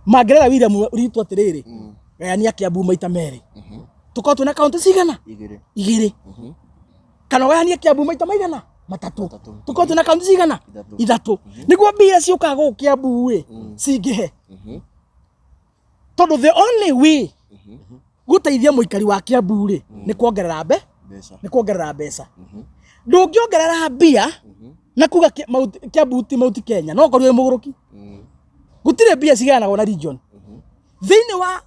mangĩrera William Ruto atĩrĩrĩ, gayania Kiambu maita merĩ, tũkorwo twĩna kaunti cigana?
Igĩrĩ.
Igĩrĩ. Kana ũgayanie Kiambu maita maigana? Matatũ, tũkorwo twĩna kaunti cigana?
Ithatũ.
Ithatũ, nĩguo mbia ciũkaga gũkũ Kiambu ĩ cingĩhe, tondũ the only way gũteithia mũikari wa Kiambu rĩ nĩ kuongerera mbe
Mbeca.
Nĩ kuongerera mbeca. Ndũngĩongerera mbia na kuga Kiambu ti Mount Kenya, no ũkorwo wĩ mũgũrũki. Gũtirĩ mbia cigayanagwo na region thĩinĩ wa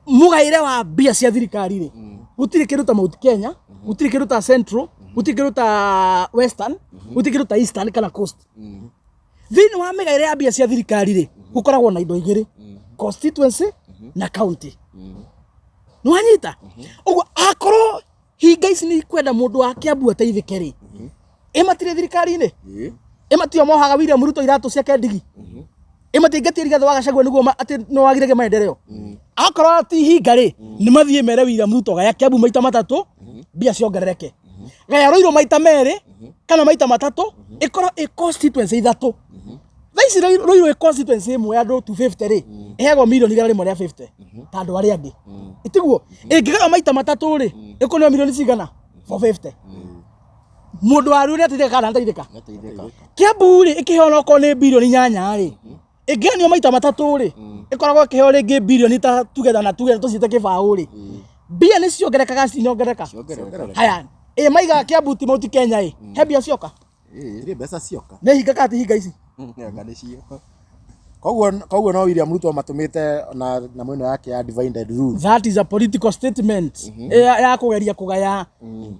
mũgaĩre wa mbia cia thirikari rĩ. Gũtirĩ kĩndũ ta Mount Kenya, gũtirĩ kĩndũ ta Central, gũtirĩ kĩndũ ta Western, gũtirĩ kĩndũ ta Eastern kana Coast. Thĩinĩ wa mĩgaĩre ya mbia cia thirikari rĩ, gũkoragwo na indo igĩrĩ, constituency na county. Nĩwanyita? Ũguo akorwo Hinga ici nĩ ikwenda mũndũ wa Kiambu ateithĩke rĩ, ĩ matirĩ thirikari-inĩ? Ĩ matio mohaga William Ruto iratũ ciake ndigi? Ĩ matingĩtie Rigathĩ wa Gachagua nĩguo atĩ no wagiragie maendeleo? Akorwo ti hinga rĩ, nĩ mathiĩ mere William Ruto gaya Kiambu maita matatũ, mbia ciongerereke. Gaya Ruiru maita merĩ kana maita matatũ, ĩkorwo ĩ constituency ithatũ. Thaa ici Ruiru ĩ constituency ĩmwe ya andũ 250 rĩ, ĩheagwo mirioni 150 ta andũ arĩa angĩ. Ĩtiguo? Ĩngĩgayo maita matatũ rĩ, ĩkũneo mirioni cigana? 450. Mũndũ wa Ruiru nĩateithĩka kana ndateithĩka?
Nĩateithĩka.
Kiambu rĩ, ĩkĩheo onokorwo nĩ birioni 8 rĩ, ĩngĩganio maita matatũ rĩ, ĩkoragwo ĩkĩheo rĩngĩ birioni ta tuge na tuge tũciĩte kĩbaũ rĩ, mbia nĩ ciongerekaga citinongereka?
Ciongerereka.
Haya, ĩ maigaga Kiambu ti Mount Kenya ĩ, he mbia cioka?
Itirĩ mbeca cioka.
Nĩ hinga kana ti hinga ici?
Anga nĩcio.
Koguo no William Ruto matũmĩte na nyamũ ĩno yake ya divide and rule.
That is a political statement ya kũgeria kũgaya.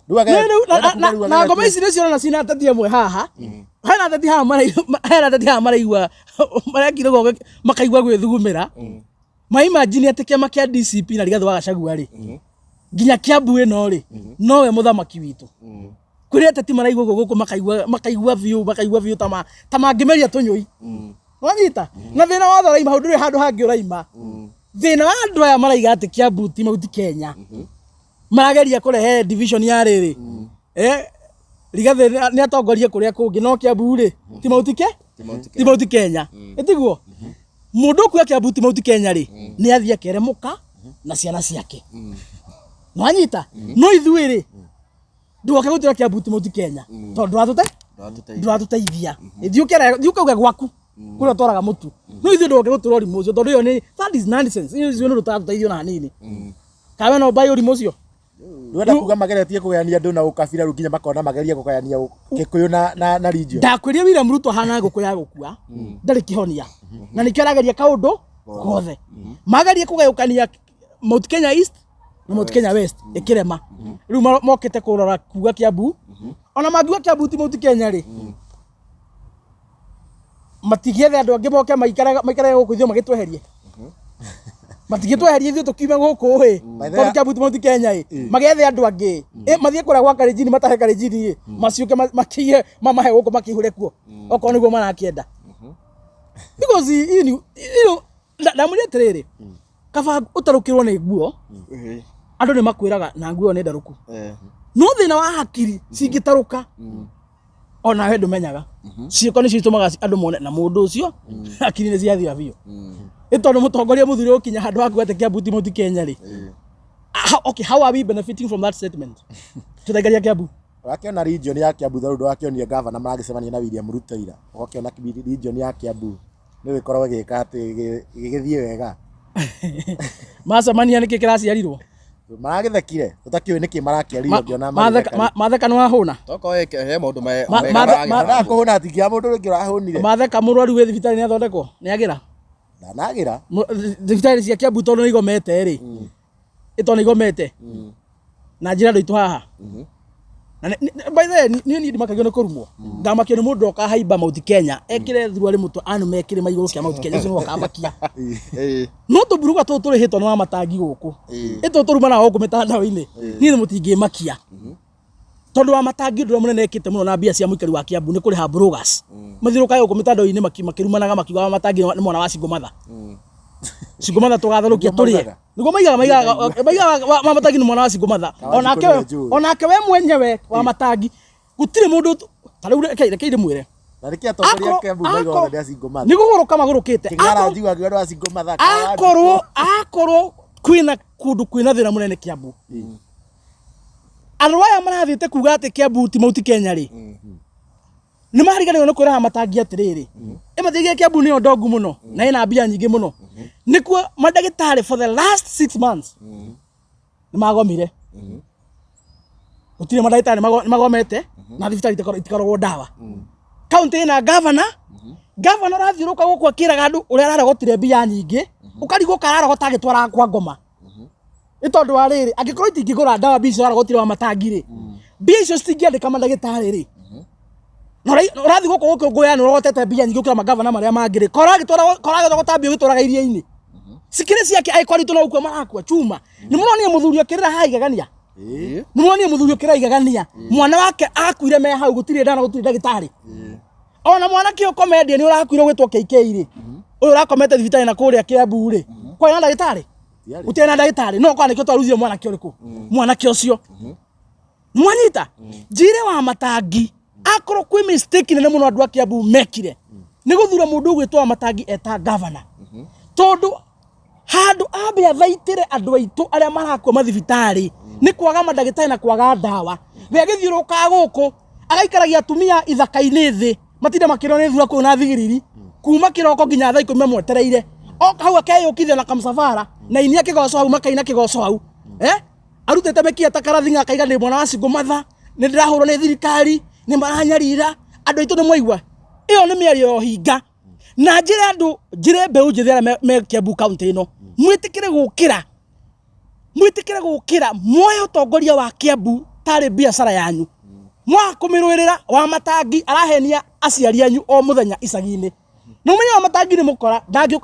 Rĩu
Rĩu
arenda kuga rĩu
na ngoma
ageretie-
ici nĩcio ũrona cina ateti amwe haha. Hena ateti haha maraigua, hena ateti haha maraigua marekire ũguo makaigua gwĩthugumĩra. Ma imagine atĩ kĩama kĩa DCP na Rigathĩ wa Gachagua rĩ, nginya Kiambu ĩno rĩ, nowe mũthamaki witũ. Kũrĩ ateti maraigua ũguo gũkũ makaigua biũ, makaigua biũ ta mangĩmeria tũnyũi. Wanyita? Na thĩna wothe ũraima hau ndũrĩ handũ hangĩ ũraima. Thĩna wa andũ aya maraiga atĩ Kiambu ti Mount Kenya. Marageria kũrehe division ya rĩrĩ. Rigathĩ nĩ atongorie kũrĩa kũngĩ no Kiambu rĩ, ti Mount Ke? Ti Mount Kenya. Ĩtiguo? Mũndũ ũkuoya Kiambu ti Mount Kenya rĩ, nĩ athiĩ akere mũka na ciana ciake. Nwanyita? No ithuĩ rĩ, ndũgoke gũtwĩra Kiambu ti Mount Kenya tondũ ndũratũteithia. Thiĩ ũkauge gwaku kũrĩa ũtwaraga mũtu. No ithuĩ ndũgoke gũtwĩra ũrimũ ũcio tondũ ĩyo nĩ that is nonsense. Ũcio nĩ ũndũ ũtaratũteithia ona hanini. Kana we no ũmbae ũrimũ ũcio?
Ndũrenda kuga mageretie kũgayania andũ na ũkabira rĩu nginya makona magerie kũgayania Gĩkũyũ na region.
Ndakwĩrire William Ruto ahana ngũkũ ya gũkua, ndarĩ kĩhonia. Na nĩkĩo arageria kaũndũ gothe. Magerie kũgayũkania Mount Kenya East na Mount Kenya West ĩkĩrema. Rĩu mokĩte kũrora kuga Kiambu. Ona mangiuga Kiambu ti Mount Kenya rĩ, matigĩethe andũ angĩ moke maikarage gũkũ ithuĩ magĩtweherie. Matigĩtweherie ithuĩ tũkiume gũkũ ĩ, tondũ Kiambu ti Mount Kenya ĩ, magethe andũ angĩ ĩ, mathiĩ kũrĩa gwa Kalenjin matahe Kalenjin ĩ, maciũke makĩiye mamahe gũkũ makĩihũre kuo okorwo nĩguo marakĩenda. Because hii ni ndamwĩra atĩrĩrĩ, kaba ũtarũkĩrwo nĩ nguo, andũ nĩ makwĩraga na nguo ĩyo nĩ ndarũku. No thĩna wa hakiri cingĩtarũka, onawe ndũmenyaga. Ciĩko nĩcio itũmaga andũ mone na mũndũ ũcio hakiri nĩ ciathira biũ. Nĩ tondũ mũtongoria mũthuri ũkinya handũ haku atĩ Kiambu ti Mount Kenya rĩ. Okay, how are we benefiting from that statement? Tũraikaria Kiambu.
Ũrakĩona region ya Kiambu tondũ ndũrakĩonire gavana maragĩcemania na William Ruto ira. Ũgakĩona region ya Kiambu nĩ ĩkoragwo ĩgĩka atĩ ĩgĩthiĩ wega.
Macemania nĩkĩ kĩraciarirwo?
Maragĩthekire, ũtakĩũĩ nĩkĩ marakĩarirwo ngĩona magĩtheka.
Matheka nĩ wahũna?
Tokorwo he maũndũ mega maragĩka.
Ndanaga kũhũna ati nginya mũndũ ũngĩ ũrahũnire.
Matheka mũrwaru wĩ thibitarĩ nĩ athondekwo? Nĩ agĩra?
Ndanagĩra.
Thibitarĩ cia Kiambu tondũ nĩ igomete rĩ. Ĩ tondũ nĩ igomete. Na njĩra andũ aitũ haha. Na by the way, niĩ ndimakagio nĩ kũrumwo. Ngamakio nĩ mũndũ okahaimba Mount Kenya, ekĩre thuruarĩ mũtwe anume kĩrĩma igũrũ kĩa Mount Kenya, ũcio nĩwe ũkamakia. No tũmburuga tũtũ tũrĩhĩtwo nĩ wa matangi gũkũ. Ĩ tũtũ tũrumanaga gũkũ mĩtandao-inĩ. Niĩ nĩ mũtingĩmakia. Tondũ wa matangi ũndũ ũrĩa mũnene ekĩte mũno na mbia cia mũikari wa Kiambu nĩ kũrĩha bloggers. Mathiũrũrũkaga gũkũ mĩtandao-inĩ makĩrumanaga makiugaga wa matangi nĩ mwana wa single mother. Single mother tũgatherũkia
Nĩguo
tũrĩe.
maugaga.
Nĩguo maigaga wa matangi nĩ mwana wa single mother.
Kawanjikũ nĩwe njũĩ.
Onake we mwenyewe wa matangi gũtirĩ mũndũ ta rĩu reke ndĩmwĩre.
Na nĩkĩ atongoria a Kiambu maigaga othe nĩ a single mother?
Nĩ kũgũrũka magũrũkĩte.
Kĩng'ara njigua akiuga nĩ wa single mother, Kawanjikũ.
Akorwo kwĩna kũndũ kwĩna thĩna mũnene Kiambu. Andũ aya marathiĩte kuga atĩ Kiambu ti Mount Kenya rĩ, nĩ mariganĩirwo nĩ kwĩraga matangi atĩrĩrĩ, ĩ mathiagia Kiambu nĩyo ndongu mũno na ĩna mbia nyingĩ mũno. Nĩkuo mandagĩtarĩ for the last 6 months nĩ magomire. Gũtirĩ mandagĩtarĩ nĩ magomete na thibitarĩ itikoragwo ndawa. Kaunti ĩna gavana, gavana ũrathiũrũrũka gũkũ akĩraga andũ ũrĩa ararogotire mbia nyingĩ, ũkarigwo kana ararogota agĩtwaraga kwa ngoma. Nĩ tondũ wa rĩrĩ, angĩkorwo itingĩgũra ndawa mbia icio ararogotire wa matangi rĩ, mbia icio citingĩandĩka mandagĩtarĩ rĩ, na ũrathiĩ gũkũ gũkũngũĩra nĩ ũrogotete mbia nyingĩ gũkĩra magavana marĩa mangĩ rĩ, koragĩtwara mbia ũgĩtwaraga iria-inĩ. Cikĩrĩ ciake angĩkorwo aritũ no gũkua marakua chuma. Nĩ mũronire mũthuri akĩrĩra haha igegania. Nĩmuonire mũthuri ũkĩraigagania mwana wake akuire me hau gũtirĩ ndawa na gũtirĩ ndagĩtarĩ. Ona mwanake ũkomendia nĩ ũrakuire ũgwĩtwo KK rĩ, ũyũ ũrakomete thibitarĩ na kũrĩa Kiambu rĩ, kwarĩ na ndagĩtarĩ? Gũtirĩ na ndagĩtarĩ. No kwa nĩkĩo twarutire mwanake ũrĩkũ? Mwanake ũcio. Mwanyita? Njire wa Matangi akorwo kwĩ mistake nene mũno andũ a Kiambu mekire nĩ gũthura mũndũ ũgwĩtwo wa Matangi eta governor, tondũ handũ ambe athaitĩre andũ aitũ arĩa marakua mathibitarĩ nĩ kwaga mandagĩtarĩ na kwaga ndawa, we agĩthiũrũrũkaga gũkũ agaikaragia atumia ithaka-inĩ thĩ matinda makĩrwo nĩ thura kũu na thigiriri kuma kĩroko nginya thaa 10 mamwetereire, oka hau akeyũkithia na kamũcabara na inia kĩgoco hau, makaina kĩgoco hau, arutĩte mĩkia ta karathinga akaiga ndĩ mwana wa single mother, nĩ ndĩrahũrwo nĩ thirikari, nĩ maranyarira andũ aitũ. Nĩ mwaigua ĩyo nĩ mĩario ya ũhinga. Na njĩre andũ, njĩre mbeũ njĩthĩ arĩa me Kiambu county ĩno, mwĩtĩkĩre gũkĩra, mwĩtĩkĩre gũkĩra muoye ũtongoria wa Kiambu tarĩ biacara yanyu, mwaga kũmĩrũĩrĩra. Wa Matangi arahenia aciari anyu o mũthenya icagi-inĩ, na ũmenye wa Matangi nĩ mũkora,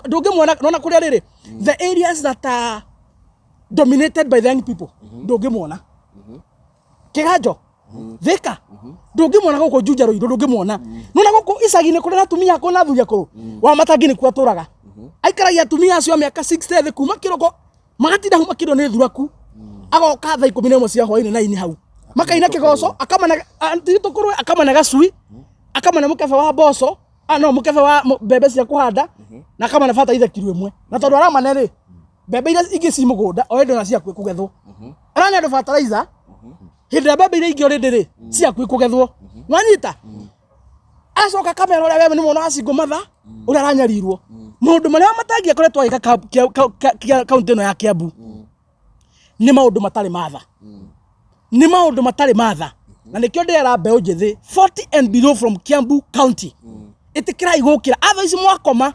ndũngĩmuona nona kũrĩa rĩrĩ, the areas that are dominated by the young people, ndũngĩmuona Kĩganjo, Thika, ndũngĩmuona gũkũ Juja, Ruiru ndũngĩmuona. Nona gũkũ icagi-inĩ kũrĩa na atumia akũrũ na athuri akũrũ, wa Matangi nĩkuo atũraga, aikaragia atumia acio a mĩaka 60 thĩ kuma kĩroko, magatinda hau makĩrwo nĩ thuraku, agoka thaa 11 cia hwainĩ na ini hau makaina kĩgoco, akamana tũkũrwe, akamana gacui, akamana mũkebe wa mboco, no mũkebe wa mbembe cia kũhanda, na akamana bataraitha kiro 1, na tondũ aramane rĩ, mbembe iria ingĩ ci mũgũnda o hĩndĩ ona ciakuĩ kũgethwo, arane andũ bataraitha hĩndĩ ĩrĩa mbembe iria ingĩ already rĩ ciakuĩ kũgethwo. Wanyita? Acoka kamera ũrĩa wewe nĩ mwana wa single mother ũrĩa aranyarirwo, maũndũ marĩa Matangi akoretwo agĩka kaunti ĩno ya Kiambu nĩ maũndũ matarĩ matha, nĩ maũndũ matarĩ matha. Na nĩkĩo ndĩrera mbeũ njĩthĩ 40 and below from Kiambu County, ĩtĩkĩrai gũkĩra atha ici mwakoma,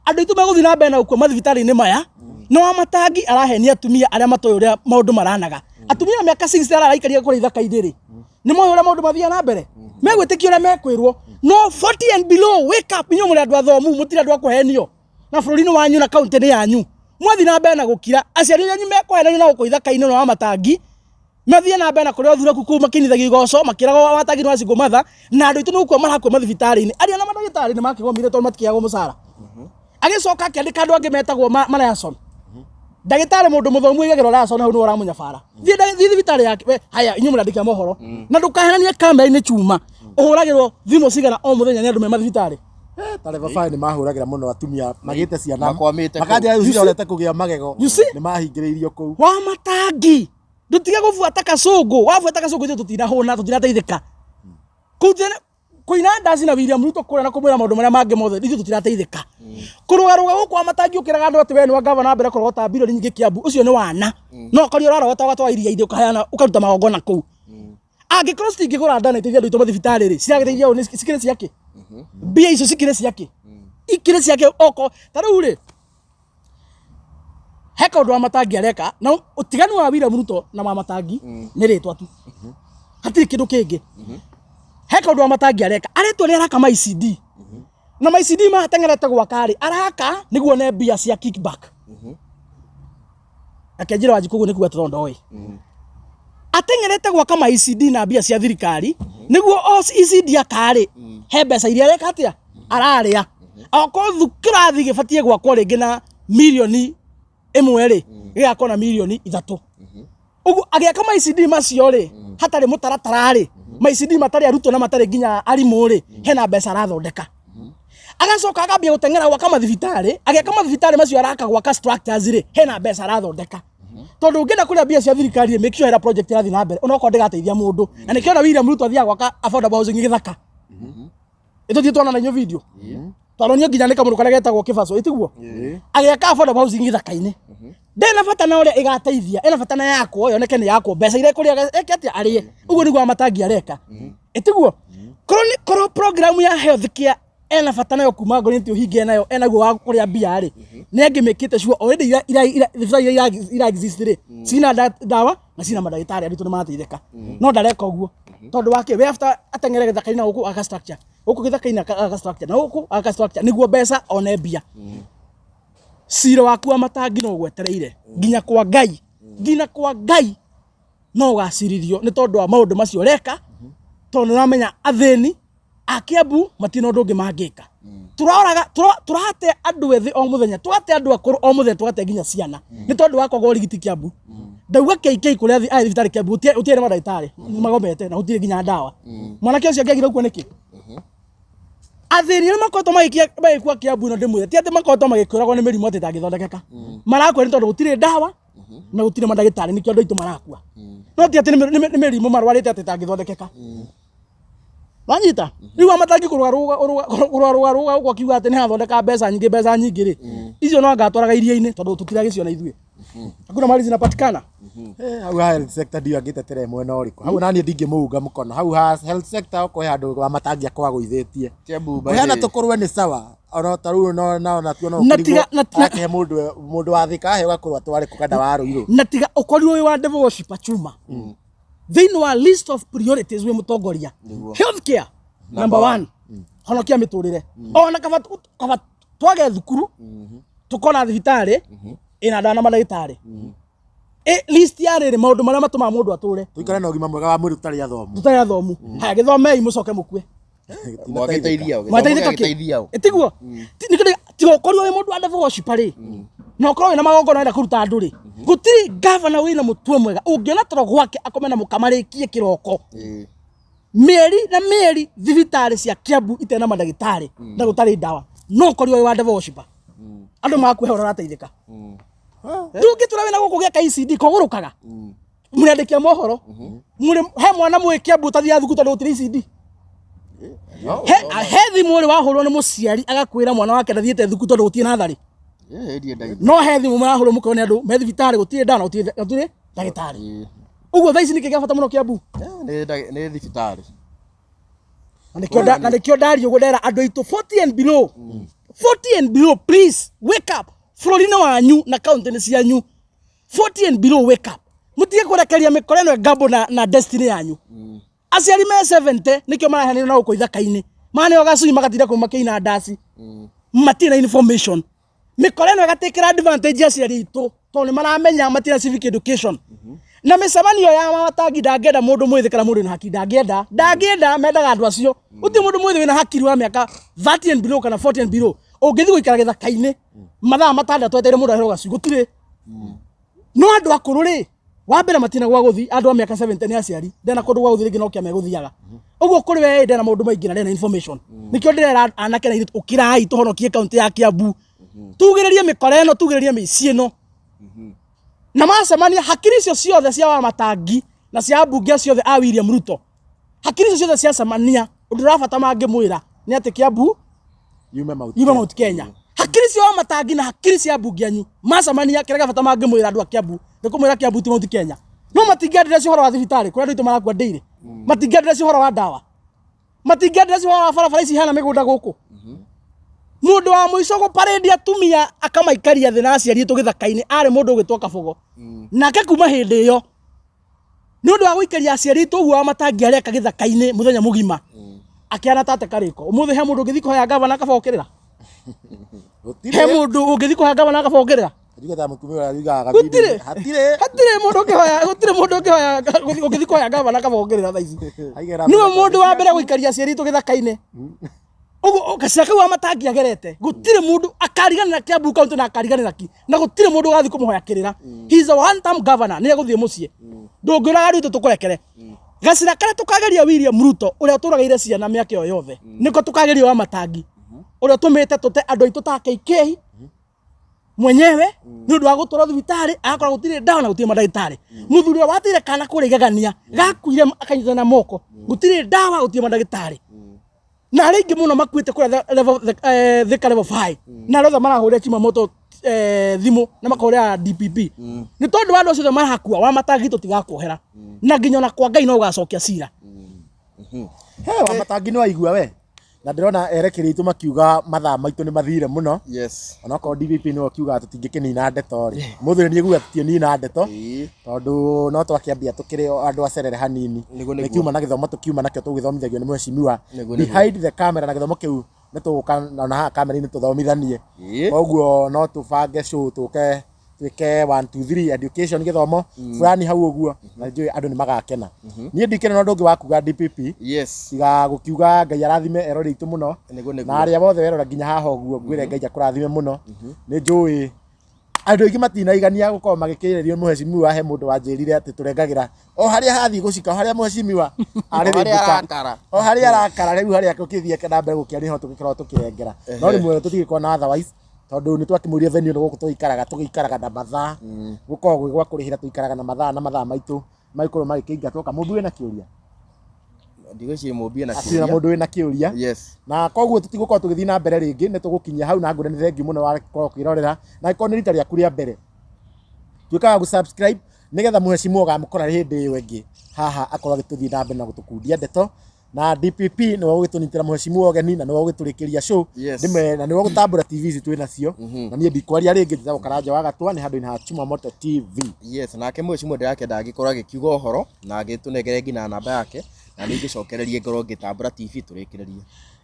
andũ aitũ megũthiĩ na mbere na gũkua mathibitarĩ-inĩ maya. No wa Matangi arahenia atumia arĩa matoĩ ũrĩa maũndũ maranaga. Atumia a mĩaka 60 arĩa araikaria kũrĩa ithaka-inĩ rĩ, nĩ moĩ ũrĩa maũndũ mathiaga na mbere, megwĩtĩkia ũrĩa mekwĩrwo. No 40 and below, wake up! Inyuĩ mũrĩ andũ athomu, mũtirĩ andũ a kũhenio na bũrũri-inĩ wanyu na kaunti-inĩ yanyu. Mwathiĩ na mbere na gũkira, aciari anyu mekũhenanio na gũkũ ithaka-inĩ na wa Matangi mathiĩ na mbere na kũrĩa thuraku kũu makinithagio igoco makĩragwo wa Matangi nĩ wa single mother, na andũ aitũ nĩ gũkua marakua mathibitarĩ-inĩ, arĩa na mandagĩtarĩ nĩ makĩgomire tondũ matikĩheagwo mũcara. Agĩcoka akĩandĩka andũ angĩ metagwo marayason ndagĩtarĩ, mũndũ mũthomu aigagĩrwo rayason hau nĩwe ũramũnyabara. Thiĩ thibitarĩ yake we. Haya, inyuĩ mũrandĩkia mohoro na ndũkahenanie kamera-inĩ chuma, ũhũragĩrwo thimũ cigana o mũthenya nĩ andũ me mathibitarĩ?
Ta level 5 nĩ mahũragĩra mũno atumia magĩte ciana
Makwamĩte kũu.
Makanja rĩu cirorete kũgĩa magego.
You see?
Nĩ mahingĩrĩirio kũu.
Wa Matangi, ndutige gũbuata kacũngũ. Wabuata kacũngũ, ithuĩ tũtinahũna, tũtirateithĩka kũu tene kũina ndaci na William Ruto kũrĩa na kũmwĩra maũndũ marĩa mangĩ mothe, ithuĩ tũtirateithĩka kũrũgarũga gũkũ. Wa Matangi, ũkĩraga andũ atĩ we nĩ wa gavana mbere kũrogota bilioni nyingĩ Kiambu, ũcio nĩ wana no ũkorio ũrarogota ũgatwara iria-inĩ, ũkaheana, ũkaruta magongona kũu. Angĩkorwo citingĩgũra ndawa na iteithie andũ aitũ mathibitarĩ rĩ, ciragĩteithia ũũ? Cikĩrĩ ciake mbia icio, cikĩrĩ ciake, ikĩrĩ ciake oko. Ta rĩu rĩ, he kaũndũ wa Matangi areka, na ũtiganu wa William Ruto na wa Matangi nĩ rĩtwa tu, hatirĩ kĩndũ kĩngĩ. He kaũndũ wa Matangi areka, aretwo nĩ araka ma ICD, na ma ICD maya ateng'erete gwaka rĩ, araka nĩguo one mbia cia kickback. Reke njĩre Wanjikũ, ũguo nĩ kuga tondũ ndoĩ ateng'erete gwaka ma ECD na mbia cia thirikari, nĩguo o ECD akarĩ he mbeca iria areka atĩa ararĩa. Okorwo kĩrathi gĩbatiĩ gwakwo rĩngĩ na mirioni 1 rĩ, gĩgakwo na mirioni 3. Ũguo agĩaka ma ECD macio rĩ, hatarĩ mũtaratara rĩ, ma ECD matarĩ arutwo na matarĩ nginya arimũ rĩ, hena mbeca arathondeka. Agacoka akambia gũteng'era gwaka mathibitarĩ. Agĩaka mathibitarĩ macio araka gwaka structures rĩ, hena mbeca arathondeka, tondũ ũngĩenda kũrĩa mbia cia thirikari rĩ, make sure hena project ĩrathiĩ na mbere onokorwo ndĩgateithia mũndũ. Na nĩkĩo na William Ruto athiaga gwaka affordable housing gĩthaka. Ĩtũthiĩ tuona na inyuĩ video twaronio nginya nĩ kamũndũ karĩa getagwo kĩbaco, ĩtiguo agĩaka affordable housing gĩthaka-inĩ, ndĩna bata na ũrĩa ĩgateithia, ĩna bata na yakwo yoneke nĩ yakwo, mbeca iria ĩkũrĩa eke atĩa arĩe. Ũguo nĩguo Matangi areka, ĩtiguo korwo korwo program ya health care ena bata nayo kuma ngoro nĩ ũhinge nayo enaguo wa kũrĩa mbia rĩ, nĩ angĩmĩkĩte sure already ira ira ira thibitarĩ iria ira exist rĩ, cina ndawa na cina mandagĩtarĩ, arutwo nĩ marateithĩka. No ndareka ũguo tondũ wake we after ateng'ere gĩthaka-inĩ na gũkũ aka structure, gũkũ gĩthaka-inĩ aka structure, na gũkũ aka structure nĩguo mbeca one mbia. Cira waku wa Matangi no gwetereire nginya kwa Ngai, nginya kwa Ngai. No ũgacirithio nĩ tondũ wa maũndũ macio ũreka, tondũ nĩ ũramenya athĩni a Kiambu matirĩ na ũndũ ũngĩ mangĩka. Tũroraga tũrate andũ ethĩ o mũthenya, tũgate andũ akũrũ o mũthenya, tũgate nginya ciana nĩ tondũ wa kwaga ũrigiti Kiambu. Ndauga KK kũrĩa arĩ thibitarĩ Kiambu gũtirĩ na mandagĩtarĩ, nĩ magomete na gũtirĩ nginya ndawa. Mwanake ũcio angĩagire gũkua nĩkĩ? Athĩni arĩa makoretwo magĩkua Kiambu ĩno, ndĩmwĩre ti atĩ makoretwo magĩkũragwo nĩ mĩrimũ atĩ ĩtangĩthondekeka. Marakua nĩ tondũ gũtirĩ ndawa na gũtirĩ mandagĩtarĩ, nĩkĩo andũ aitũ marakua, no ti atĩ nĩ mĩrimũ marwarĩte atĩ ĩtangĩthondekeka. Wanyita rĩu amatangi kũrũga rũga ũguo akiuga atĩ nĩ athondeka mbeca nyingĩ, mbeca nyingĩ rĩ, icio no anga atwaraga iria-inĩ, tondũ tũtiragĩciona ithuĩ, hakuna mali zinapatikana.
Hau ha health sector ndiũ angĩtetera mwena ũrĩkũ hau, naniĩ ndingĩmũunga mũkono hau ha health sector. Okorwo he handũ wa matangi akwagũithĩtie
Kiambu by
kũheana
the-
tũkũrwe nĩ sawa, ona ta rĩu no no natuo no
Na tiga-
akahe mũndũ wa Thika aheo gakũrwa atware kũ kana wa Ruiru.
Na tiga ũkorirwo wĩ wa devil worshipper chuma thĩinĩ wa list of priorities wĩ mũtongoria, healthcare number one, honokia mĩtũrĩre. Ona kaba twage thukuru, tukona thibitarĩ ĩna ndawa na mandagĩtarĩ. List ya rĩrĩ maũndũ marĩa matũmaga mũndũ atũre.
Tũikare na ũgima mwega wa mwĩrĩ tũtarĩ athomu.
Tũtarĩ athomu, haya, gĩthomei mũcoke mũkue.
Mwagĩteithia ũ?
Mwateithĩka kĩ?
Gĩteithia ũ?
Ĩtiguo tiga ũkorirwo wĩ mũndũ wa devil worshipper rĩ, na ũkorwo wĩna magongona wenda kũruta andũ rĩ, gũtirĩ gavana wĩna mũtwe mwega ũngĩona toro gwake akome na mũkamarĩkie kĩroko. Mĩeri na mĩeri thibitarĩ cia Kiambu itarĩ na mandagĩtarĩ na gũtarĩ ndawa, no ũkorirwo wĩ wa devil worshipper, andũ magakuhe ũrĩa ũrateithĩka. Ndũngĩtũra wĩna gũkũ gĩaka ECD kogũrũkaga mũrĩandĩki a mohoro mũrĩ he mwana mwĩ Kiambu ũtathiaga thukuru tondũ gũtirĩ ECD. He thimũ ũrĩ wahũrwo nĩ mũciari agakwĩra mwana wake ndathiĩte thukuru tondũ gũtirĩ natharĩ? No he thimũ marahũrwo mũkorwo nĩ andũ me thibitarĩ gũtirĩ ndawa na gũtirĩ ndagĩtarĩ. Ũguo thaa ici nĩkĩ gĩa bata mũno Kiambu?
Nĩ thibitarĩ.
Na nĩkĩo ndario ũguo ndera andũ aitũ 40 and below, 40 and below, please wake up. Bũrũri-inĩ wanyu na kaunti-inĩ cianyu, 40 and below, wake up, mũtige kũrekeria mĩkora ĩno ĩgambo na destiny yanyu. Aciari me 70 nĩkĩo maraheanĩrwo na gũkũ ithaka-inĩ, maneo gacui magatinda kũu makĩina ndaci, matirĩ na information. Mĩkora ĩno ĩgatĩkĩra advantage aciari aitũ tondũ nĩ maramenya matirĩ na civic education. Na mĩcemanio ya matangi ndangĩenda mũndũ mwĩthĩ kana mũndũ wĩna hakiri, ndangĩenda, mendaga andũ acio. Gũtirĩ mũndũ mwĩthĩ wĩna hakiri wa mĩaka 30 and below kana 40 and below ũngĩthiĩ gũikara gĩthaka-inĩ mathaa 6 etereire mũndũ aherwo gacui, gũtirĩ. No andũ akũrũ rĩ, wa mbere matina gwa gũthi, andũ a mĩaka 70 nĩ aciari, ndena kũndũ gwa gũthiĩ rĩngĩ no kĩa megũthiaga ũguo kũrĩ we ndena maũndũ maingĩ na ndena information. Nĩkĩo ndĩrera anake na airĩtu, ũkĩrai tũhonokie kaunti ya Kiambu, tugĩrĩrie mĩkora ĩno, tugĩrĩrie mĩici ĩno. Na macemania hakiri icio ciothe cia Wamatangi na cia ambunge ciothe a William Ruto, hakiri icio ciothe ciacemania, ũndũ ũrĩa bata mangĩmwĩra nĩ atĩ Kiambu
yume Mount
yume Mount Kenya. Hakiri cia Wamatangi na hakiri cia ambunge anyu macemania, kĩrĩa gĩa bata mangĩmwĩra andũ a Kiambu nĩ kũmwĩra Kiambu ti Mount Kenya. No matingĩaddress ũhoro wa thibitarĩ kũrĩa andũ aitũ marakua ndĩire, matingĩaddress ũhoro wa ndawa, matingĩaddress ũhoro wa barabara ici ihana mĩgũnda gũkũ. Mũndũ wa mũico gũparĩndi atumia akamaikaria thĩ na aciari aitũ gĩthaka-inĩ arĩ mũndũ ũgĩtwo Kabogo. Nake kuma hĩndĩ ĩyo, nĩ ũndũ wa gũikaria aciari aitũ ũguo wa matangi areka gĩthaka-inĩ mũthenya mũgima, akĩhana tate karĩko. Ũmũthĩ he mũndũ ũngĩthiĩ kũhoya gavana Kabogo kĩrĩra? He mũndũ ũngĩthiĩ kũhoya gavana Kabogo kĩrĩra?
Njuge ta mũtumia ũrĩa yugaga.
Gũtirĩ.
Hatirĩ.
Hatirĩ mũndũ ũngĩhoya, gũtirĩ mũndũ ũngĩhoya ũngĩthiĩ kũhoya gavana Kabogo kĩrĩra thaa ici.
Aigera.
Nĩwe mũndũ wa mbere gũikaria aciari aitũ gĩthaka-inĩ ũguo gacĩra kau wa matangi agerete, gũtirĩ mũndũ akariganĩra Kiambu County na akariganĩra ki, na gũtirĩ mũndũ ũgathiĩ kũmũhoya kĩrĩra. He is a one term governor, nĩ egũthiĩ mũciĩ. Ndũngĩũraga andũ aitũ tũkũrekere. Gacĩra karĩa tũkageria William Ruto ũrĩa ũtũragĩire ciana mĩaka ĩyo yothe, nĩko tũkageria wa matangi ũrĩa ũtũmĩte tũte andũ aitũ ta KK mwenyewe nĩ ũndũ wa gũtwarwo thibitarĩ agakora gũtirĩ ndawa na gũtirĩ mandagĩtarĩ. Mũthuri ũrĩa wateire kana kũrĩa igegania gakuire akanyitana na moko, gũtirĩ ndawa, gũtirĩ mandagĩtarĩ, na arĩa aingĩ mũno makuĩte kũrĩa Thika level 5, na arĩa othe marahũrĩra Chimamoto thimũ na makahũrĩra DPP nĩ tondũ wa andũ acio othe marakua wa matangi, tũtigakuohera na nginya ona kwa Ngai no ũgacokia cira.
He wa matangi nĩ waigua we, na ndĩrona erekeri aitũ makiuga mathaa maitũ nĩ mathire mũno. Onokorwo DPP nĩwe ũkiuga tũtingĩkĩnina ndeto rĩ, mũthĩ niĩ nguga tũtingĩnina ndeto, tondũ no twakĩambia tũkĩrĩ o andũ acerere hanini.
Nĩguo.
Nĩ kiuma na gĩthomo tũkiuma nakĩo tũgĩthomithagio nĩ mheshimiwa
Nĩguo.
behind the camera, na gĩthomo kĩu nĩ tũgũka ona haha kamera-inĩ tũthomithanie. Koguo no tũbange show tũke. Twĩke 1 2 3 education, gĩthomo fulani hau ũguo, na njũĩ andũ nĩ magakena. Niĩ ndikĩrĩ na ũndũ ũngĩ wa kuga, DPP, tiga gũkiuga Ngai arathime erori aitũ mũno. Na arĩa bothe werora nginya haha ũguo, ngwĩre Ngai akũrathime mũno. Nĩ njũĩ andũ aingĩ matinaigania gũkorwo magĩkĩrĩrio mũhecimiwa. He mũndũ wanjĩrire atĩ tũrengagĩra o harĩa hathiĩ gũcika, o harĩa mũhecimiwa
arĩrĩmbũka, arakara.
O harĩa arakara. Rĩu harĩa tũkĩthiĩ na mbere gũkĩaria ho tũgĩkorwo tũkĩrengera, no rĩmwe tũtigĩkorwo na otherwise, tondũ nĩ twakĩmũria venue nĩ gũkũ tũgĩikaraga na mathaa, gũkoragwo gwĩ gwa kũrĩhĩra, tũikaraga na mathaa na mathaa maitũ magĩkorwo magĩkĩingatwo. Kamũndũ wĩna kĩũria?
Ndigwĩciria mũmbie na
Hatirĩ na
kĩũria.
Mũndũ wĩna kĩũria. Na koguo tũtigũkorwo tũgĩthiĩ na mbere rĩngĩ, nĩ tũgũkinyia hau, na ngwĩre nĩ thengiũ mũno wakorwo ũkĩrorera. Na angĩkorwo nĩ rita rĩaku rĩa mbere, tuĩkaga gũ-subscribe nĩgetha mũhecimiwa ũgamũkora hĩndĩ ĩyo ĩngĩ haha, akorwo agĩtũthiĩ na mbere na gũtũkundia ndeto. Na DPP nĩwe ũgĩtũnyitĩra mũhecimiwa ũgeni na nĩwe ũgĩtũrĩkĩria show. Ndĩme na nĩwe ũgũtambũra TV ici twĩ nacio. Na niĩ ndikwaria rĩngĩ, njĩtagwo Karanja wa Gatwa, nĩ handũ-inĩ ha Chuma Moto TV.
Yes, nake mũhecimiwa ndĩrakĩenda agĩkorwo agĩkiuga ũhoro na agĩtũnengere nginya namba yake, na niĩ ngĩcokererie ngorwo ngĩtambũra TV tũrĩkĩrĩrie.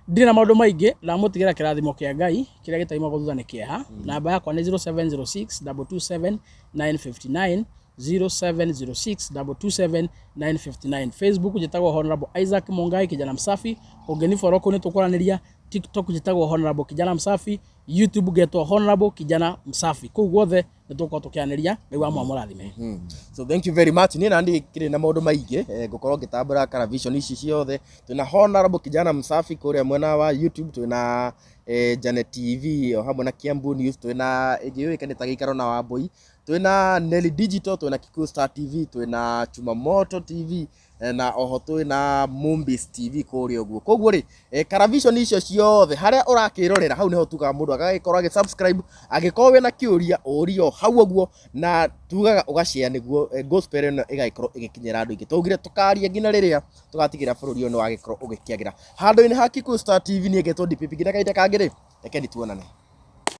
Ndirĩ na maũndũ maingĩ, ndamũtigĩra kĩrathimo kĩa Ngai kĩrĩa gĩtaimagwo thutha nĩ kĩeha. Namba yakwa nĩ 0706 227 959, 0706 227 959. Facebook njĩtagwo Honorable Isaac Mungai Kijana Msafi, ũngĩnifollow kũu nĩ tũkwaranĩria. TikTok njĩtagwo Honorable Kijana Msafi, YouTube ngetwo Honorable Kijana Msafi. Kũu guothe nĩ tũgũkorwo tũkĩaranĩria. Ngai wa mwamũrathime.
So thank you very much. Niĩ na ndikĩrĩ na maũndũ maingĩ, ngũkorwo ngĩtambũra television ici ciothe. Twĩna Honorable Kijana Msafi kũrĩa mwena wa YouTube, twĩna Janet TV o hamwe na Kiambu News, twĩna ĩngĩ yũĩkaine ta Gĩikaro na Wambui, twĩna Nelly Digital, twĩna Kikuyu Star TV, twĩna Chumamoto TV, na oho twĩna Mumbis TV kũrĩa ũguo. Koguo rĩ, television icio ciothe harĩa ũrakĩrorera hau nĩho tugaga mũndũ agagĩkorwo agĩ subscribe. Angĩkorwo wĩna kĩũria, ũrio hau ũguo, na tugaga ũgashare nĩguo gospel ĩno ĩgagĩkorwo ĩgĩkinyĩra andũ aingĩ. Twaugire tũkaria nginya rĩrĩa tũgatigĩra bũrũri ũyũ nĩ wagĩkorwo ũgĩkĩagĩra. Handũ-inĩ ha Kikuyu Star TV, niĩ ngetwo DPP. Nginya kahinda kangĩ rĩ, rekeni tuonane.